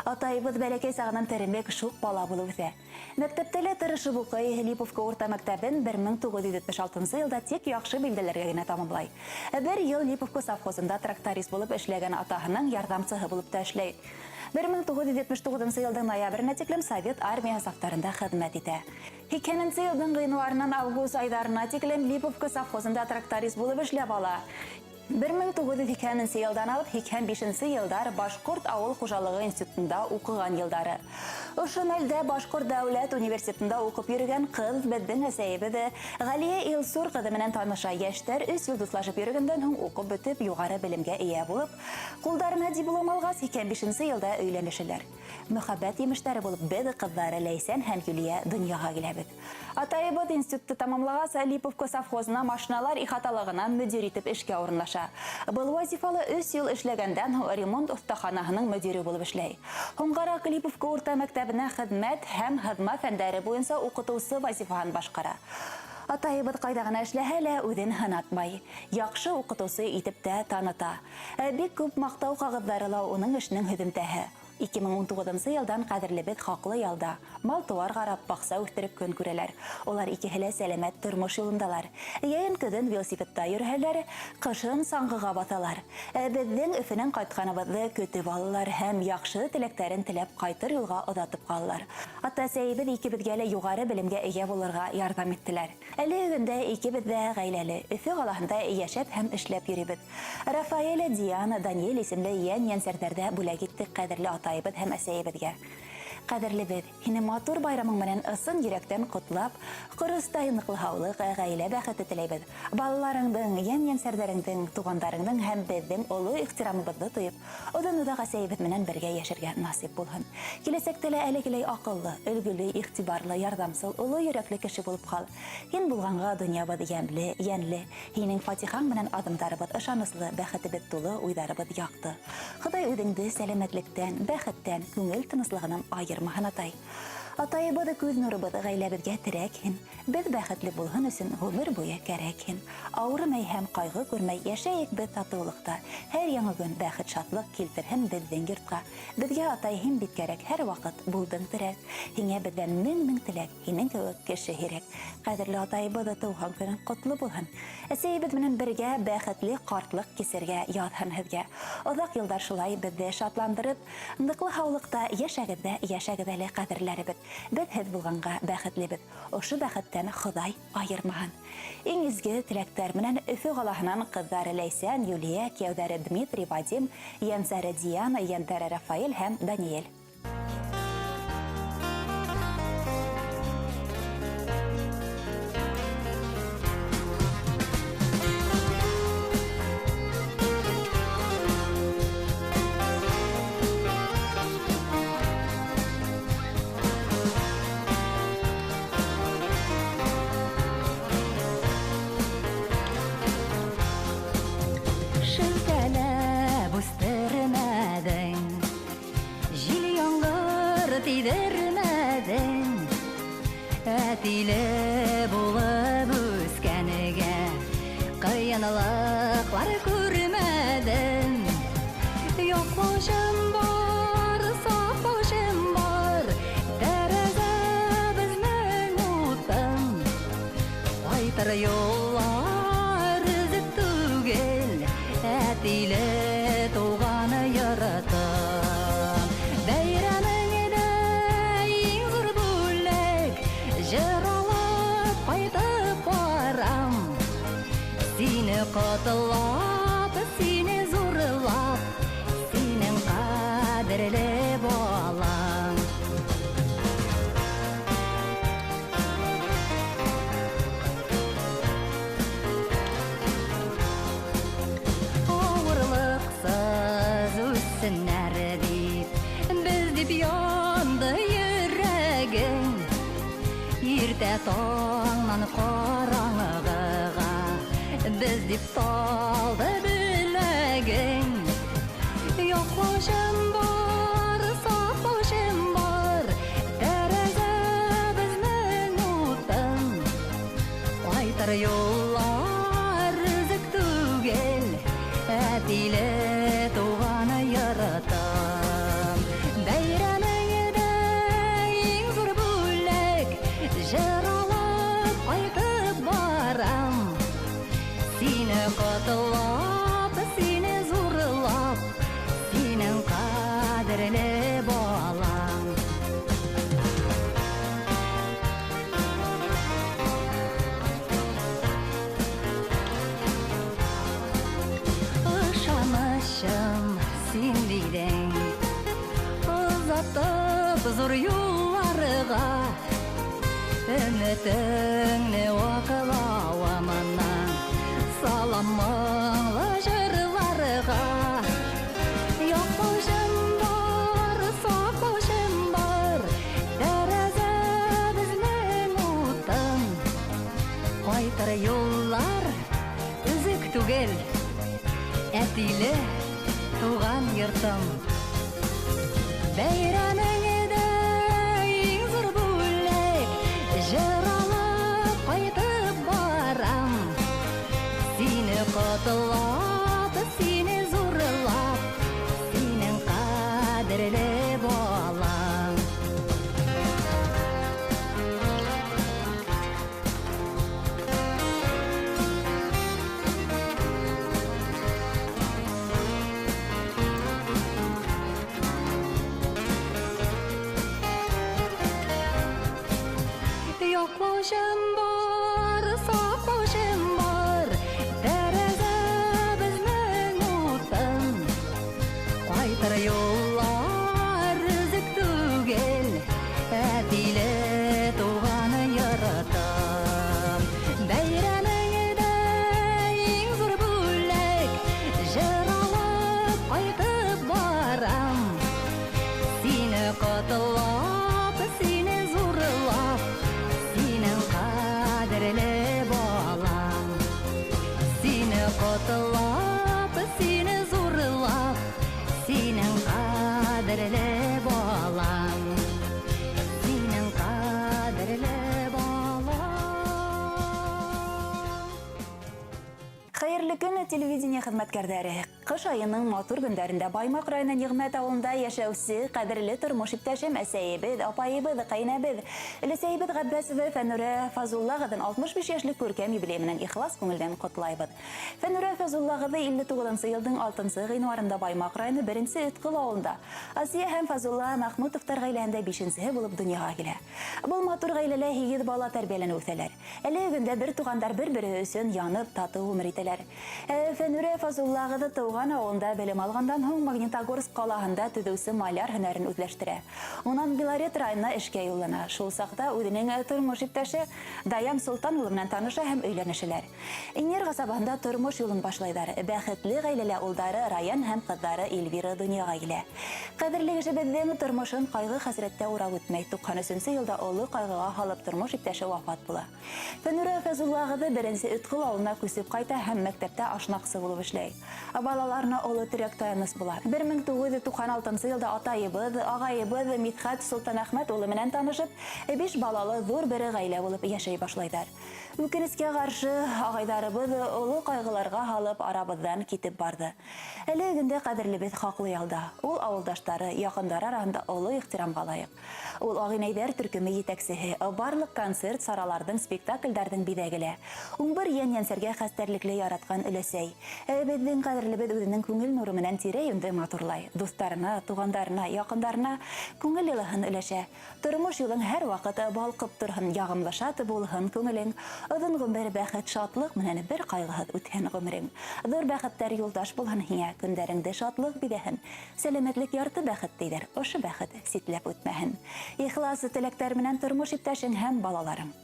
Атайыбыҙ бәләкәй сағынан теремек шуҡ бала булып үҫә. Мәктәптә лә тырышып уҡый, Липовка урта мәктәбен 1976 йылда тик яҡшы билдәләргә генә тамамлай. Бер йыл Липовка совхозында тракторист булып эшләгән атаһының ярҙамсыһы булып та эшләй. 1979 йылдың ноябренә тиклем Совет армияһы сафтарында хеҙмәт итә. 80 йылдың ғинуарынан август айҙарына тиклем Липовка совхозында тракторист булып эшләп ала. 1980 йылдан алып 85 йылдар Башҡорт ауыл хужалығы институтында уҡыған йылдары. Ошо мәлдә Башҡорт дәүләт университетында уҡып йөрөгән ҡыҙ беҙҙең әсәйебеҙ Ғәлиә Илсур ҡыҙы менән таныша. Йәштәр 3 йыл дуҫлашып йөрөгәндән һуң уҡып бөтөп юғары белемгә эйә булып, ҡулдарына диплом алғас 85 йылда өйләнешәләр. Мөхәббәт емештәре булып беҙ ҡыҙҙары Ләйсән һәм Юлия донъяға киләбеҙ. Атайыбыҙ институтты тамамлағас Липовка совхозына машиналар ихаталығына мөдир итеп эшкә урынлаша. Был вазифала 3 йыл эшләгәндән һуң ремонт оҫтаханаһының мөдире булып эшләй. Һуңғараҡ Липовка урта мәктәбенә хеҙмәт һәм һыҙма фәндәре буйынса уҡытыусы вазифаһын башҡара. Атайыбыҙ ҡайҙа ғына эшләһә лә үҙен һынатмай. Яҡшы уҡытыусы итеп тә таныта. Бик күп маҡтау ҡағыҙҙары ла уның эшенең һөҙөмтәһе. 2019 йылдан ҡәҙерлебеҙ хаҡлы ялда. Мал-тыуар ҡарап, баҡса үҫтереп көн күрәләр. Улар икеһе лә сәләмәт тормош юлындалар. Йәйен көҙөн велосипедта йөрөһәләр, ҡышын саңғыға баҫалар. Беҙҙең Өфөнән ҡайтҡаныбыҙҙы көтөп алалар һәм яҡшы теләктәрен теләп ҡайтыр юлға оҙатып ҡалалар. Ата-әсәйебеҙ икебеҙгә лә юғары белемгә эйә булырға ярҙам иттеләр. Әле көндә икебеҙ ҙә ғаиләле, Өфө ҡалаһында йәшәп һәм эшләп йөрөйбөҙ. Рафаэля, Диана, Даниэль исемле йән-йәнсәрҙәрҙә бүләк иттек ҡәҙерле атайыбыҙ һәм әсәйебеҙгә. Ҡәҙерлебеҙ, һине матур байрамың менән ысын йөрәктән ҡотлап, ҡоростай ныҡлы һаулыҡ, ғаилә бәхете теләйбеҙ. Балаларыңдың, йән-йәнсәрҙәреңдең, туғандарыңдың һәм беҙҙең оло ихтирамыбыҙҙы тойоп, оҙон-оҙаҡ әсәйебеҙ менән бергә йәшәргә насип булһын. Киләсәктә лә әлегеләй аҡыллы, өлгөлө, иғтибарлы, ярҙамсыл, оло йөрәкле кеше булып ҡал. Һин булғанға донъябыҙ йәмле, йәнле. Һинең фатихаң менән аҙымдарыбыҙ ышаныслы, бәхетебеҙ тулы, уйҙарыбыҙ яҡты. Хоҙай үҙеңде сәләмәтлектән, бәхеттән, күңел тыныслығынан айырмаһын, атай. Атайыбыҙ күҙ нурыбыҙ, ғаиләбеҙгә терәк һин. Беҙ бәхетле булһын өсөн ғүмер буйы кәрәк һин. Ауырымай һәм ҡайғы күрмәй йәшәйек беҙ татыулыҡта. Һәр яңы көн бәхет, шатлыҡ килтерһен беҙҙең йортҡа. Беҙгә атай һин бит кәрәк, һәр ваҡыт булдың терәк. Һиңә беҙҙән мең-мең теләк, һинең кеүек кеше һирәк. Ҡәҙерле атайыбыҙ тыуған көнөң ҡотло булһын. Әсәйебеҙ менән бергә бәхетле ҡартлыҡ кисергә яҙһын һеҙгә. Оҙаҡ йылдар шулай беҙҙе шатландырып, ныҡлы һаулыҡта йәшәгеҙ ҙә йәшәгеҙ әле, ҡәҙерләребеҙ. Беҙ һеҙ булғанға бәхетлебеҙ. Ошо бәхеттән Хоҙай айырмаһын. Иң изге теләктәр менән Өфө ҡалаһынан ҡыҙҙары Ләйсән, Юлия, кейәүҙәре Дмитрий, Вадим, йәнсәре Диана, йәндәре Рафаэль һәм Даниэль. Шелтәләп үҫтермәҙең, җил яңғыр тейҙермәҙең. Әтиле булып үҫкәнгә ҡыйынлыҡлар күрмәҙем. Яҡлашым бар, саҡлашым бар, тәрәзә безнең утын. Ҡайтыр юллар өҙөк түгел, әтиле туған йортом. Бәйрәмеңдә иң ҙур бүләк, җыр алып ҡайтып барам. Сине ҡотлап, сине зурлап, синең ҡәҙерле балаң. Ауырлыҡсыз үҫһеннәр дип, беҙ дип янды йөрәгең. Иртә таңнан ҡараңғыға Без дип талды беләгең. Яклаучым бар, саклаучым бар, тәрәзәбезнең утын. Кайтыр юллар өзек түгел, әтиле туган йортым. Бәйрәмеңдә иң зур бүләк, җыр алып кайтып барам. Сине котлап, сине зурлап, синең кадерле балам. Ышанычым син дидең, озатып зур юлларга, өметеңне ваклавымына, салам моңлы җырларга. Яклаучым бар, саклаучым бар, тәрәзәбезнең утын. Кайтыр юллар өзек түгел, әтиле туган йортым. Бәйрәмеңдә иң зур бүләк, җыр алып кайтып барам. Сине котлап, сине зурлап, синең кадерле балам. Яклаучым бар, саклаучым бар, тәрәзәбезнең утын. Кайтыр юллар өзек түгел, әтиле туган йортым. Бәйрәмеңдә иң зур бүләк, җыр алып кайтып барам. Сине котлап, сине зурлап, синең кадерле балам. Сине котлап, сине зурлап, синең кадерле балам. Синең кадерле балам. Хәерле көн, телевидение хеҙмәткәрҙәре. Ҡыш айының матур көндәрендә Баймаҡ районы Ниғмәт ауылында йәшәүсе ҡәҙерле тормош иптәшем, әсәйебеҙ, апайыбыҙ, ҡәйнәбеҙ, өләсәйебеҙ Ғәббәсова Фәнүрә Фазулла ҡыҙын 65 йәшлек күркәм юбилей менән ихлас күңелдән ҡотлайбыҙ. Фәнүрә Фазулла ҡыҙы илле туғыҙынсы йылдың алтынсы ғинуарында Баймаҡ районы беренсе Өтҡол ауылында Асия һәм Фазулла Мәхмүтовтар ғаиләһендә бишенсеһе булып донъяға килә. Был матур ғаиләлә 8 бала тәрбиәләнеп үҫәләр. Әле көндә бер туғандар бер-береһе өсөн янып, татыу ғүмер итәләр. Фәнүрә Фазулла ҡыҙы тыуған ауылында белем алғандан һуң Магнитогорск ҡалаһында төҙөүсе маляр һөнәрен үҙләштерә. Унан Белорет районына эшкә юллана. Шул саҡта үҙенең тормош иптәше Даян Солтан улы менән таныша һәм өйләнешәләр. Инйәр ҡасабаһында тормош юлын башлайҙар. Бәхетле ғаиләлә улдары Раян һәм ҡыҙҙары Эльвира донъяға килә. Ҡәҙерле кешебеҙҙең тормошон ҡайғы-хәсрәттә урап үтмәй. Туҡһан өсөнсө йылда оло ҡайғыға һалып тормош иптәше вафат була. Фәнүрә Фәзулла ҡыҙы беренсе Өтҡол ауылына күсеп ҡайта һәм мәктәптә ашнаҡсы булып эшләй. Балаларына оло терәк таяныс була. Бер мең туғыҙ йөҙ туҡһан алтынсы йылда атайыбыҙ, ағайыбыҙ Мидхәт Солтанәхмәт улы менән танышып, 5 балалы ҙур бер ғаилә булып йәшәй башлайҙар. Үкенескә ҡаршы, ағайҙарыбыҙ оло ҡайғыларға һалып арабыҙҙан китеп барҙы. Әле көндә ҡәҙерлебеҙ хаҡлы ялда. Ул ауылдаштары, яҡындары араһында оло ихтирамға лайыҡ. Ул ағинәйҙәр төркөмө етәксеһе, барлыҡ концерт сараларҙың, спектаклдәрҙең биҙәге лә. Ун бер йән-йәнсәргә хәстәрлекле яратҡан өләсәй. Беҙҙең ҡәҙерлебеҙ үҙенең күңел нуры менән тирә-йүнде матурлай. Дуҫтарына, туғандарына, яҡындарына күңел йылыһын өләшә. Тормош юлың һәр ваҡыт балҡып торһон, яғымлы шат булһын күңелең. Оҙон ғүмер бәхет, шатлыҡ менән бер ҡайғыһыҙ үтһен ғүмерең. Ҙур бәхеттәр юлдаш булһын һиңә, көндәреңде шатлыҡ биҙәһен. Сәләмәтлек ярты бәхет тиҙәр, ошо бәхет ситләп үтмәһен. Ихлас теләктәр менән тормош иптәшең һәм балаларың.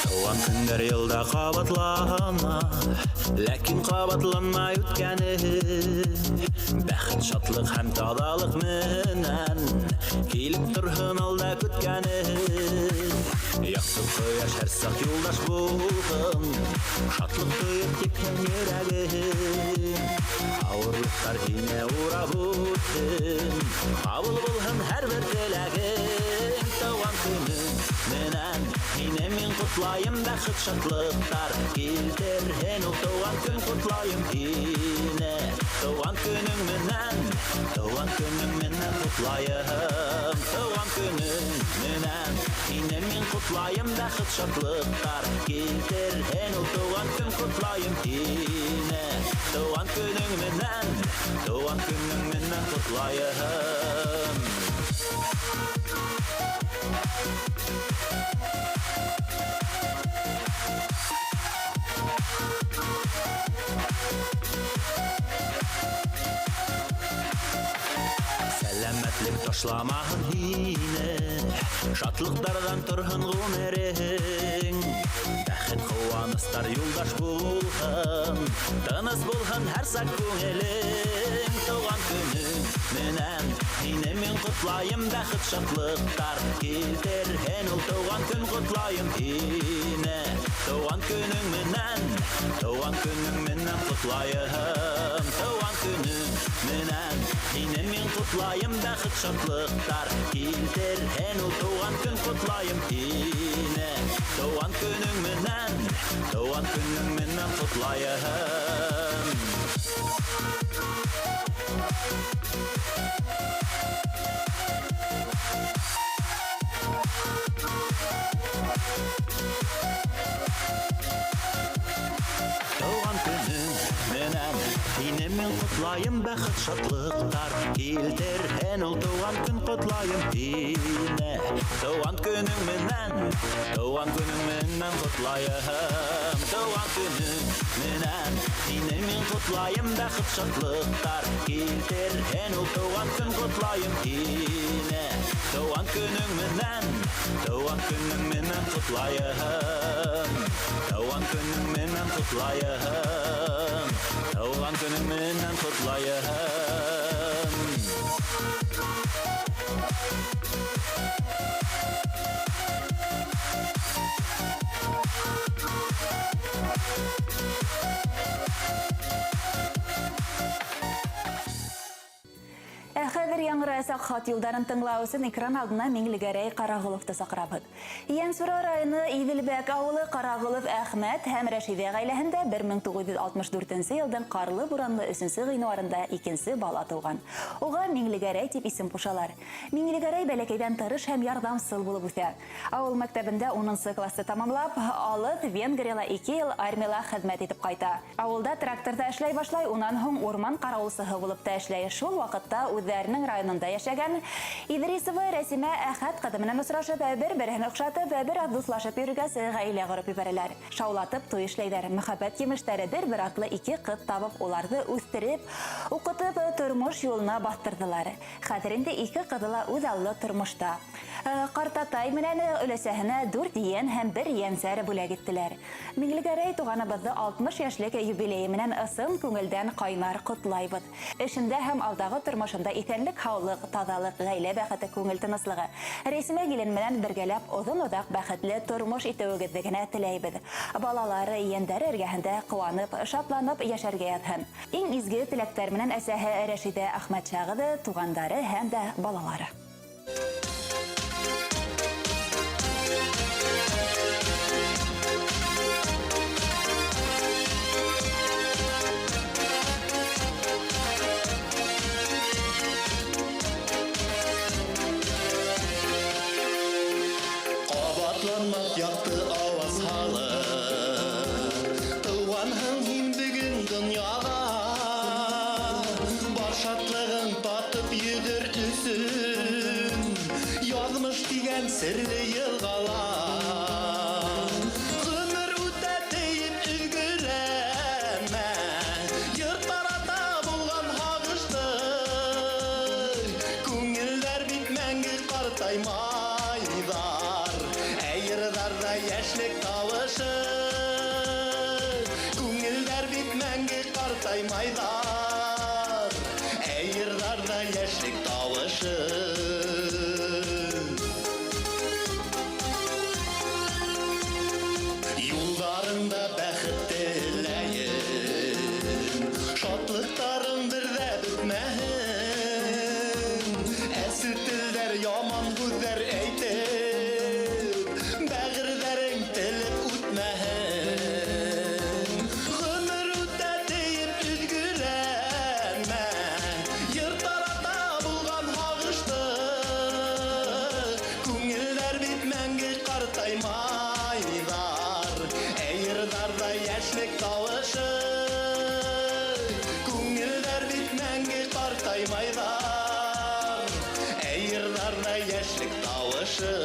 Туған көндәр йылда ҡабатлана, ләкин ҡабатланмай үткәне. Бәхет, шатлыҡ һәм таҙалыҡ менән килеп торһон алда көткәне. Яҡты ҡояш һәр саҡ юлдаш булһын, шатлыҡ тойоп типһен йөрәгең. Ауырлыҡтар һине урап үтһен, ҡабул булһын һәр бер теләгең. Тыуған көнөң менән һине мин ҡотлайым, бәхет, шатлыҡтар килтерһен ул тыуған көн, ҡотлайым һине. Тыуған көнөң менән, тыуған көнөң менән ҡотлайым. Тыуған көнөң менән һине мин ҡотлайым, бәхет, шатлыҡтар килтерһен ул тыуған көн, ҡотлайым һине. Тыуған көнөң менән, тыуған көнөң менән ҡотлайым. Сәләмәтлек ташламаһын һине, шатлыҡтарҙан торһон ғүмерең. Бәхет, ҡыуаныстар юлдаш булһын, тыныс булһын һәр саҡ күңелең. Тыуған көнөң менән һине мин ҡотлайым, бәхет, шатлыҡтар килтерһен ул тыуған көн, ҡотлайым һине. Тыуған көнөң менән, тыуған көнөң менән ҡотлайым. Тыуған көнөң менән һине мин ҡотлайым, бәхет, шатлыҡтар килтерһен ул тыуған көн, ҡотлайым һине. Тыуған көнөң менән, тыуған көнөң менән ҡотлайым. Тыуған көнөң менән һине мин ҡотлайым, бәхет, шатлыҡтар килтерһен ул тыуған көн, ҡотлайым һине. Тыуған көнөң менән, тыуған көнөң менән ҡотлайым. Тыуған көнөң менән һине мин ҡотлайым, бәхет, шатлыҡтар килтерһен ул тыуған көн, ҡотлайым һине. Тыуған көнөң менән, тыуған көнөң менән ҡотлайым. Тыуған көнөң менән ҡотлайым. Тыуған көнөң менән ҡотлайым. Ә хәҙер яңғыраясаҡ хат юлдарын тыңлау өсөн экран алдына Миңлегәрәй Ҡарағоловты саҡырабыҙ. Йәнсура районы Иҙелбәк ауылы Ҡарағолов Әхмәт һәм Рәшиҙә ғаиләһендә бер мең туғыҙ йөҙ алтмыш дүртенсе йылдың ҡарлы буранлы өсөнсө ғинуарында икенсе бала тыуған. Уға Миңлегәрәй тип исем ҡушалар. Миңлегәрәй бәләкәйҙән тырыш һәм ярҙамсыл булып үҫә. Ауыл мәктәбендә унынсы класты тамамлап, алыҫ Венгрияла 2 йыл армияла хеҙмәт итеп ҡайта. Ауылда тракторҙа эшләй башлай, унан һуң урман ҡарауылсыһы булып та эшләй. Шул ваҡытта үҙҙәренең районында йәшәгән Иҙрисова Рәсимә Әхәт ҡыҙы менән осрашып, бер-береһен оҡшатып, бер аҙ дуҫлашып йөрөгәс, ғаилә ҡороп ебәрәләр. Шаулатып туй эшләйҙәр. Мөхәббәт емештәре бер-бер артлы 2 ҡыҙ табып, уларҙы үҫтереп, уҡытып, тормош юлына баҫтырҙылар. Хәҙер инде 2 ҡыҙы ла үҙ аллы тормошта. Ҡартатай менән өләсәһенә 4 йән һәм 1 йәнсәр бүләк иттеләр. Миңлегәрәй туғаныбыҙҙы 60 йәшлек юбилейы менән ысын күңелдән ҡайнар ҡотлайбыҙ. Эшендә һәм алдағы тормошонда иҫәнлек, һаулыҡ, таҙалыҡ, ғаилә бәхете, күңел тыныслығы. Рәсимә килен менән бергәләп оҙон-оҙаҡ бәхетле тормош итеүегеҙҙе генә теләйбеҙ. Балалары, ейәндәре эргәһендә ҡыуанып, шатланып йәшәргә яҙһын. Иң изге теләктәр менән әсәһе Рәшиҙә Әхмәтша ҡыҙы, туғандары һәм дә балалары. Ҡабатланмаҫ яҡты ауаз һалып, тыуғанһың һин бөгөн донъяға. Бар шатлығың татып йөҙөр өсөн, яҙмыш тигән серле йылғала. Ғүмер үтә тейеп өлгөрәмә, йыр тарата булған һағышты. Күңелдәр бит мәңге ҡартаймайҙар, ә йырҙарҙа яшьлек тавышы. Күңелдәр бит мәңге картаймайлар, ә йырларда яшьлек тавышы. Юлдарыңда бәхет теләйем, шатлыктарың бер дә бетмәһен. Әсе телдәр, яман һүҙҙәр әйтеп, бәғерҙәрең телеп үтмәһен. Ғүмер үтә тиеп өҙгөләнмә, йыр тарата булған һағышты. Күңелдәр бит мәңге ҡартаймайҙар, ә йырҙарҙа йәшлек тауышы. Күңелдәр бит мәңге ҡартаймайҙар, ә йырҙарҙа йәшлек тауышы.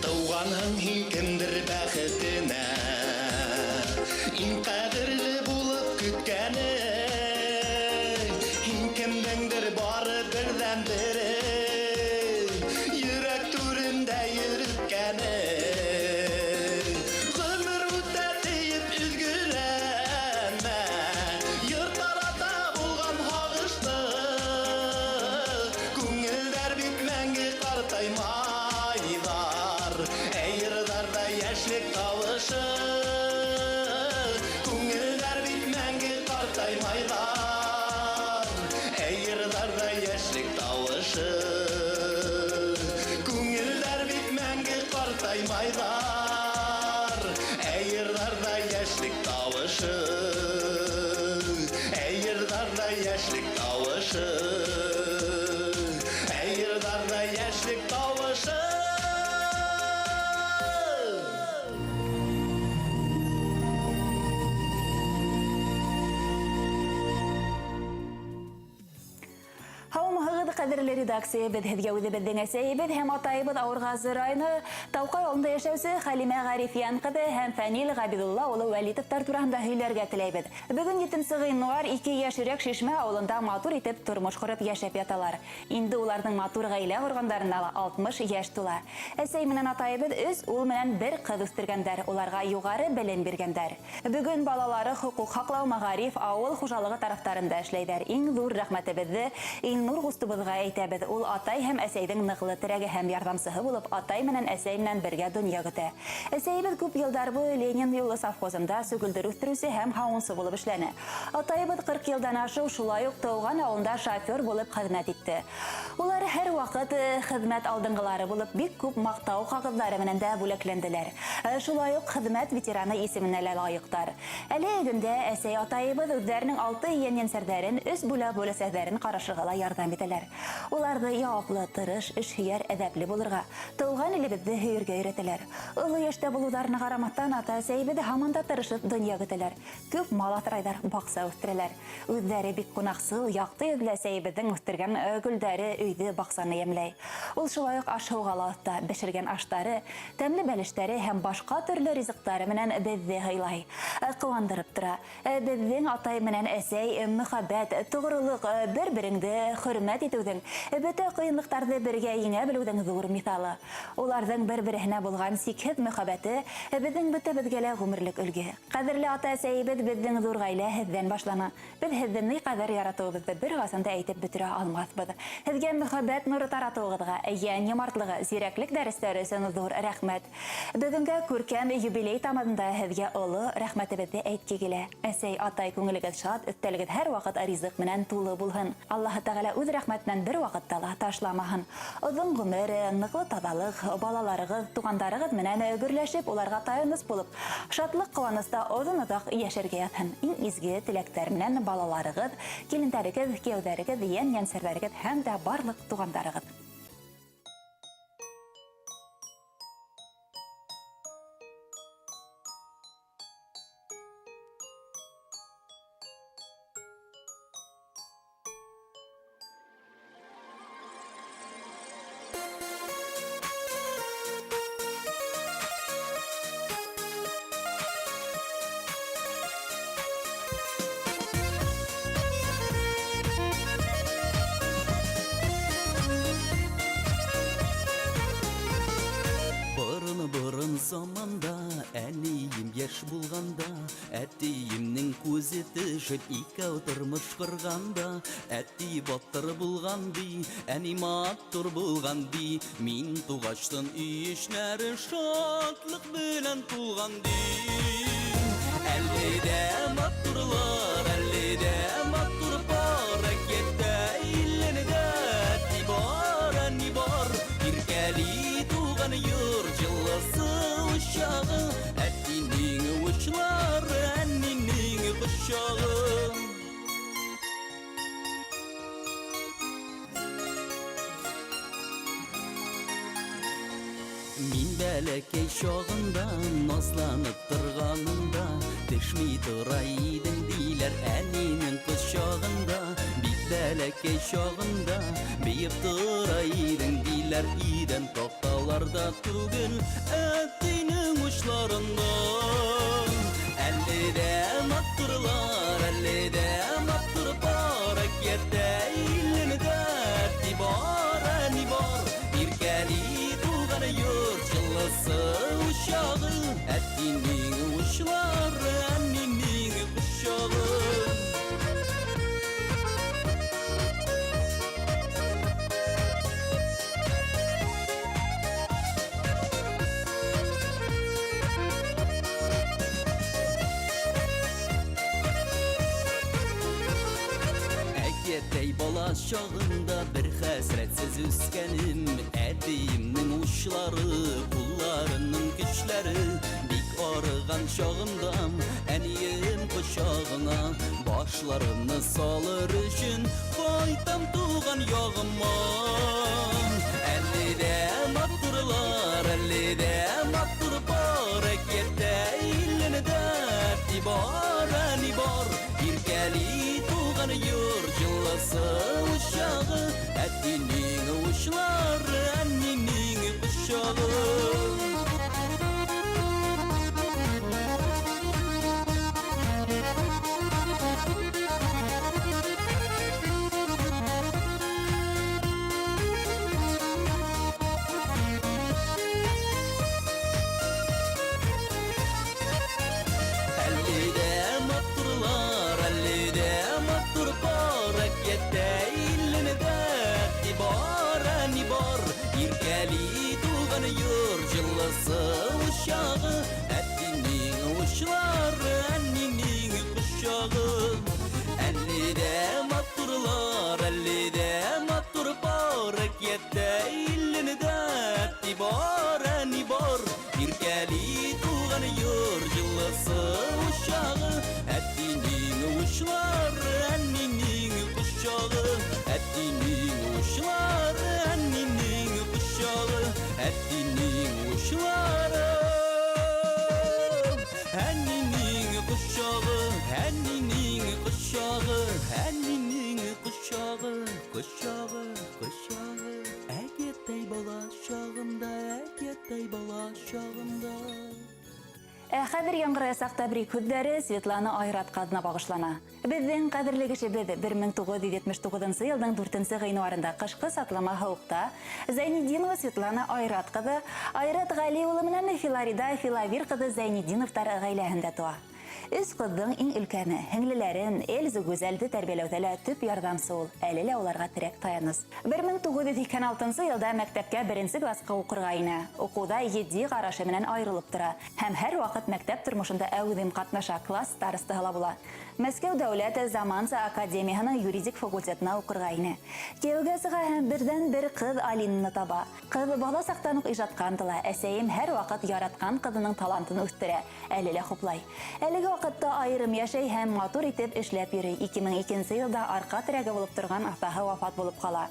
Тыуғанһың һин кемдер бәхетенә, иң ҡәҙерле булып көткәне. Һин кемдеңдер бары берҙән-бере, йөрәк түрендә йөрөткәне. Ғүмер үтә тиеп өҙгөләнмә, йыр тарата булған һағышты. Күңелдәр бит мәңге ҡартаймайҙар, ә йырҙарҙа йәшлек тауышы. Күңелдәр бит мәңге ҡартаймайҙар, ә йырҙарҙа йәшлек тауышы. Күңелдәр бит мәңге ҡартаймайҙар, ә йырҙарҙа йәшлек тауышы. Ә йырҙарҙа йәшлек тауышы. Ә йырҙарҙа йәшлек тауышы. Һаумыһығыҙ, ҡәҙерле редакция, беҙ һеҙгә үҙебеҙҙең әсәйебеҙ һәм атайыбыҙ Ауырғазы районы Тауҡай ауылында йәшәүсе Хәлимә Ғәрифйән ҡыҙы һәм Фәнил Ғәбиҙулла улы Вәлитовтар тураһында һөйләргә теләйбеҙ. Бөгөн етенсе ғинуар ике йәш өрәк Шишмә ауылында матур итеп тормош ҡороп йәшәп яталар. Инде уларҙың матур ғаилә ҡорғандарына ла 60 йәш тула. Әсәй менән атайыбыҙ өс ул менән бер ҡыҙ үҫтергәндәр, уларға юғары белем биргәндәр. Бөгөн балалары хоҡуҡ һаҡлау, мәғариф, ауыл хужалығы тарафтарында эшләйҙәр. Иң ҙур рәхмәтебеҙҙе Илнур ҡустыбыҙға әйтәбеҙ. Ул атай һәм әсәйҙең ныҡлы терәге һәм ярҙамсыһы булып, атай менән әсәй менән бергә донъя көтә. Әсәйебеҙ күп йылдар буйы Ленин юлы совхозында сөгөлдөр үҫтереүсе һәм һауынсы булып эшләне. Атайыбыҙ 40 йылдан ашыу шулай уҡ тыуған ауылында шофер булып хеҙмәт итте. Улар һәр ваҡыт хеҙмәт алдынғылары булып, бик күп маҡтау ҡағыҙҙары менән дә бүләкләнделәр. Шулай уҡ хеҙмәт ветераны исеменә лә лайыҡтар. Әле көндә әсәй атайыбыҙ үҙҙәренең 6 ейән-ейәнсәрҙәрен, 3 бүлә-бүләсәҙәрен ҡарашырға ла ярҙам итәләр. Уларҙы яуаплы, тырыш, эшһөйәр, әҙәпле булырға, тыуған илебеҙҙе һөйөргә өйрәтәләр. Оло йәштә булыуҙарына ҡарамаҫтан, ата-әсәйебеҙ һаман да тырышып донъя көтәләр. Күп мал аҫрайҙар, баҡса үҫтерәләр. Үҙҙәре бик ҡунаҡсыл, яҡты йөҙлө әсәйебеҙҙең үҫтергән гөлдәре өйҙө, баҡсаны йәмләй. Ул шулай уҡ аш-һыуға ла оҫта, бешергән аштары, тәмле бәлештәре һәм башҡа төрлө ризыҡтары менән беҙҙе һыйлай, ҡыуандырып тора. Беҙҙең атай менән әсәй мөхәббәт, тоғролоҡ, бер-береңде хөрмәт итеүҙең, бөтә ҡыйынлыҡтарҙы бергә еңә белеүҙең ҙур миҫалы. Уларҙың бер-береһенә булған сикһеҙ мөхәббәте беҙҙең бөтәбеҙгә лә ғүмерлек өлгө. Ҡәҙерле ата-әсәйебеҙ, беҙҙең ҙур ғаилә һеҙҙән башлана. Беҙ һеҙҙе ни ҡәҙәр яратыуыбыҙҙы бер ҡасан да әйтеп бөтөрә алмаҫбыҙ. Һеҙгә мөхәббәт нуры таратыуығыҙға, йән йомартлығы, зирәклек дәрестәре өсөн ҙур рәхмәт. Бөгөнгә күркәм юбилей тамында һеҙгә оло рәхмәтебеҙҙе әйтке килә. Әсәй, атай, күңелегеҙ шат, өҫтәлегеҙ һәр ваҡыт ризыҡ менән тулы булһын. Аллаһы Тәғәлә үҙ рәхмәте рәхмәтенән бер ваҡытта ла ташламаһын. Оҙон ғүмер, ныҡлы таҙалыҡ, балаларығыҙ, туғандарығыҙ менән гөрләшеп, уларға таяныс булып, шатлыҡ-ҡыуаныста оҙон-оҙаҡ йәшәргә яҙһын. Иң изге теләктәр менән балаларығыҙ, килендәрегеҙ, кейәүҙәрегеҙ, йән-йәнсәрҙәрегеҙ һәм дә барлыҡ туғандарығыҙ. Борын-борын заманда, әнием яшь булганда, әтиемнең күзе төшеп, икәү тормыш корганда, әти батыр булган ди, әни матур булган ди, мин тугачтын өй эчләре шатлык белән тулган ди. Әле дә матурлар, әле дә матур пар, әкияттә иллендә әти бар, әни бар, иркәли туган йорт җылысы учагы, әтинең учлары, әнинең кочагы. Мин бәләкәй чагында, назланып торганымда, төшми тора идем диләр әнинең кочагында. Бик бәләкәй чагында, биеп тора идең диләр, идән такталарда түгел, әтинең учларында. Әле дә матурлар, әле дә матур пар, әкияттә илендә әти бар, әни бар, иркәли туган йорт җылысы учагы, әтинең учлары, әнинең кочагы. Әкияттәй бала чагында бер хәсрәтсез үскәнем, әтиемнең учлары, кулларының көчләре, бик арыган чагымда әнием кочагына башларымны салыр өчен кайтам туган ягыма. Әле дә матурлар, әле дә матур пар, әкияттә илендә әти бар, әни бар, иркәли туган йорт җылысы учагы, әтинең учлары, әнинең кочагы. Әле дә матурлар, әле дә матур пар, әкияттә илендә әти бар, әни бар, иркәли туган йорт җылысы учагы, әтинең учлары, әнинең кочагы. Әле дә матурлар, әле дә матур пар, әкияттә илендә әти бар, әни бар, иркәли туган йорт җылысы учагы, әтинең учлары, әнинең кочагы, әтинең учлары, әнинең кочагы, әтинең учлары, әнинең кочагы, әнинең кочагы, әнинең кочагы, кочагы, кочагы. Әкияттәй бала чагымда, әкияттәй бала чагымда. Ә хәҙер яңғыраясаҡ тәбрик һүҙҙәре Светлана Айрат ҡыҙына бағышлана. Беҙҙең ҡәҙерле кешебеҙ 1979 йылдың 4 ғинуарында ҡышҡы сатлама һыуыҡта Зәйнетдинова Светлана Айрат ҡыҙы Айрат Ғәли улы менән Филарида Филавир ҡыҙы Зәйнетдиновтар ғаиләһендә тыуа. Өс ҡыҙҙың иң өлкәне, һеңлеләрен Эльза Гүзәлде тәрбиәләүҙә лә төп ярҙамсы ул, әле лә уларға терәк таяныс. 1986 йылда мәктәпкә беренсе класҡа уҡырға инә. Уҡыуҙа етди ҡарашы менән айырылып тора һәм һәр ваҡыт мәктәп тормошонда әүҙем ҡатнаша, класс старостаһы ла була. Мәскәү дәүләт заманса академияһының юридик факультетына уҡырға инә. Кейәүгә сыға һәм берҙән-бер ҡыҙ Алинаны таба. Ҡыҙ бала саҡтан уҡ ижадҡа ынтыла. Әсәйем һәр ваҡыт яратҡан ҡыҙының талантын үҫтерә, әле лә хуплай. Әлеге ваҡытта айырым йәшәй һәм матур итеп эшләп йөрөй. 2002 нсе йылда арҡа терәге булып торған атаһы вафат булып ҡала.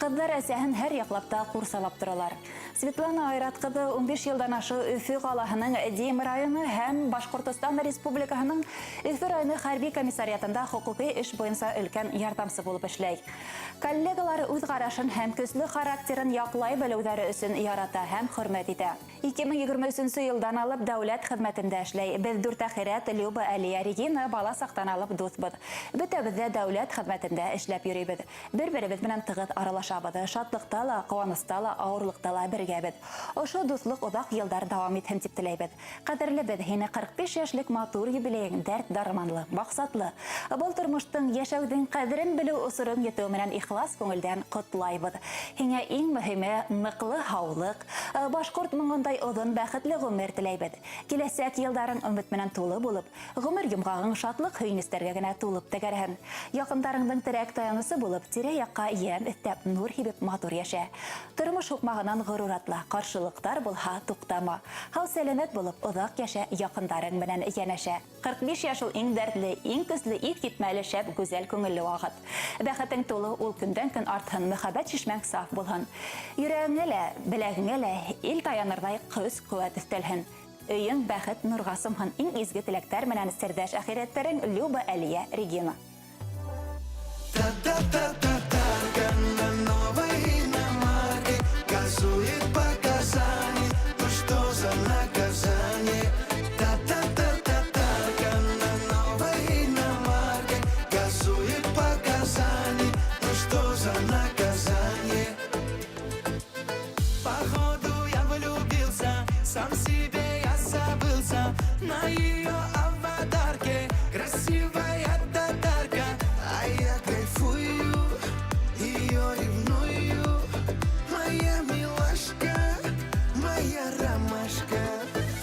Ҡыҙҙар әсәһен һәр яҡлап та ҡурсалап торалар. Светлана Айрат ҡыҙы 15 йылдан ашыу Өфө ҡалаһының Дим районы һәм Башҡортостан Республикаһының Өфө районы хәрби комиссариатында хоҡуҡи эш буйынса өлкән ярҙамсы булып эшләй. Коллегалары үҙ ҡарашын һәм көслө характерын яҡлай белеүҙәре өсөн ярата һәм хөрмәт итә. 2023 нче йылдан алып дәүләт хеҙмәтендә эшләй. Беҙ дүрт әхирәт, Люба, Әлиә, Регина бала саҡтан алып дуҫбыҙ. Бөтәбеҙ ҙә дәүләт хеҙмәтендә эшләп йөрөйбөҙ. Бер-беребеҙ менән тығыҙ аралашабыҙ. Шатлыҡта ла, ҡыуаныста ла, ауырлыҡта ла бергәбеҙ. Ошо дуҫлыҡ оҙаҡ йылдар дауам итһен тип теләйбеҙ. Ҡәҙерлебеҙ, һине 45 йәшлек матур юбилейың дәрт-дарманлы, маҡсатлы, был тормоштоң, йәшәүҙең ҡәҙерен белеү осороң етеүе менән ихлас күңелдән ҡотлайбыҙ. Һиңә иң мөһиме, ныҡлы һаулыҡ, башҡорт моңондай оҙон бәхетле ғүмер теләйбеҙ. Киләсәк йылдарың өмөт менән тулы булып, ғүмер йомғағың шатлыҡ-һөйөнөстәргә генә тулып тәгәрәһен. Яҡындарыңдың терәк-таянысы булып, тирә-яҡҡа йәм өҫтәп, нур һибеп матур йәшә. Тормош һуҡмағынан ғорур атла, ҡаршылыҡтар булһа, туҡтама. Һау-сәләмәт булып, оҙаҡ йәшә, яҡындарың менән йәнәшә. 45 яшь ул иң дәртле, иң көсле, иҫ китмәле, шәп, гүзәл күңелле ваҡыт. Бәхетең тулы, ул көндән-көн артһын, мөхәббәт чишмәң саф булһын. Йөрәгеңә лә, беләгеңә лә ил таянырҙай көс-ҡеүәт өҫтәлһен. Өйөң бәхет нурға сумһын. Иң изге теләктәр менән серҙәш әхирәттәрең Люба, Әлиә, Регина. Та-та-та-татарка на новой иномарке газует по Казани. Ну что за наказание? Та-та-та-татарка на новой иномарке газует по Казани. Ну что за наказание? Походу я влюбился, сам себе я забылся на ее аватарке. Красивая татарка, а я кайфую, ее ревную. Моя милашка, моя ромашка.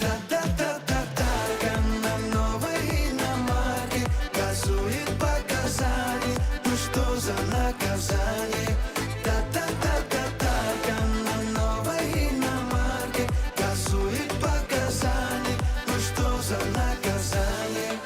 Та-та-та-татарка на новой иномарке газует по Казани. Ну что за наказание? Та-та-та-татарка на новой иномарке газует по Казани. Ну что за наказание?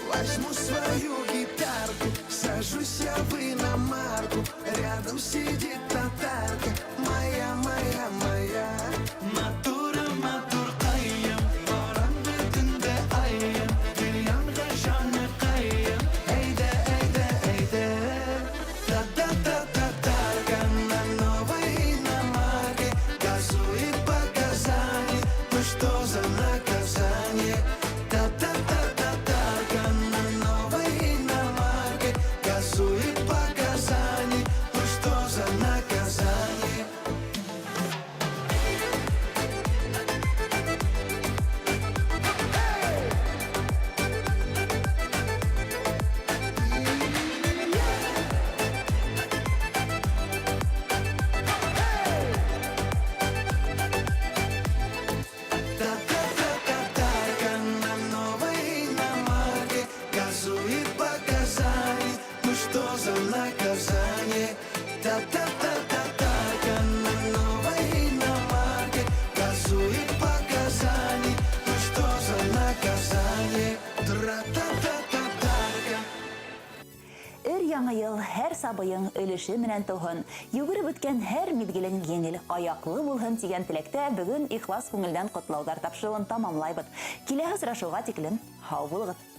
Возьму свою гитарку, сажусь я в иномарку. Рядом сидит татарка, моя, моя, моя. Матура, матурҡайым, ҡараңғы төндә айым, Донъяға җаныкаем, әйҙә, әйҙә, әйҙә. Та-та-та-татарка на новой иномарке газует по Казани. Ну что за наказание? Та-та-та-татарка на новой иномарке газует по Казани. Ну что за наказание? Та-та-та-татарка на новой иномарке газует по Казани. Ну что за наказание? Та-та-та-татарка на новой иномарке газует по Казани. Ну что за наказание? Тра-та-та-татарка. Өр яңы йыл һәр сабыйың өлөшө менән тыуһын, йүгереп үткән һәр миҙгелең еңел аяҡлы булһын тигән теләктә бөгөн ихлас күңелдән ҡотлауҙар тапшырыуын тамамлайбыҙ. Киләһе осрашыуға тиклем һау булығыҙ.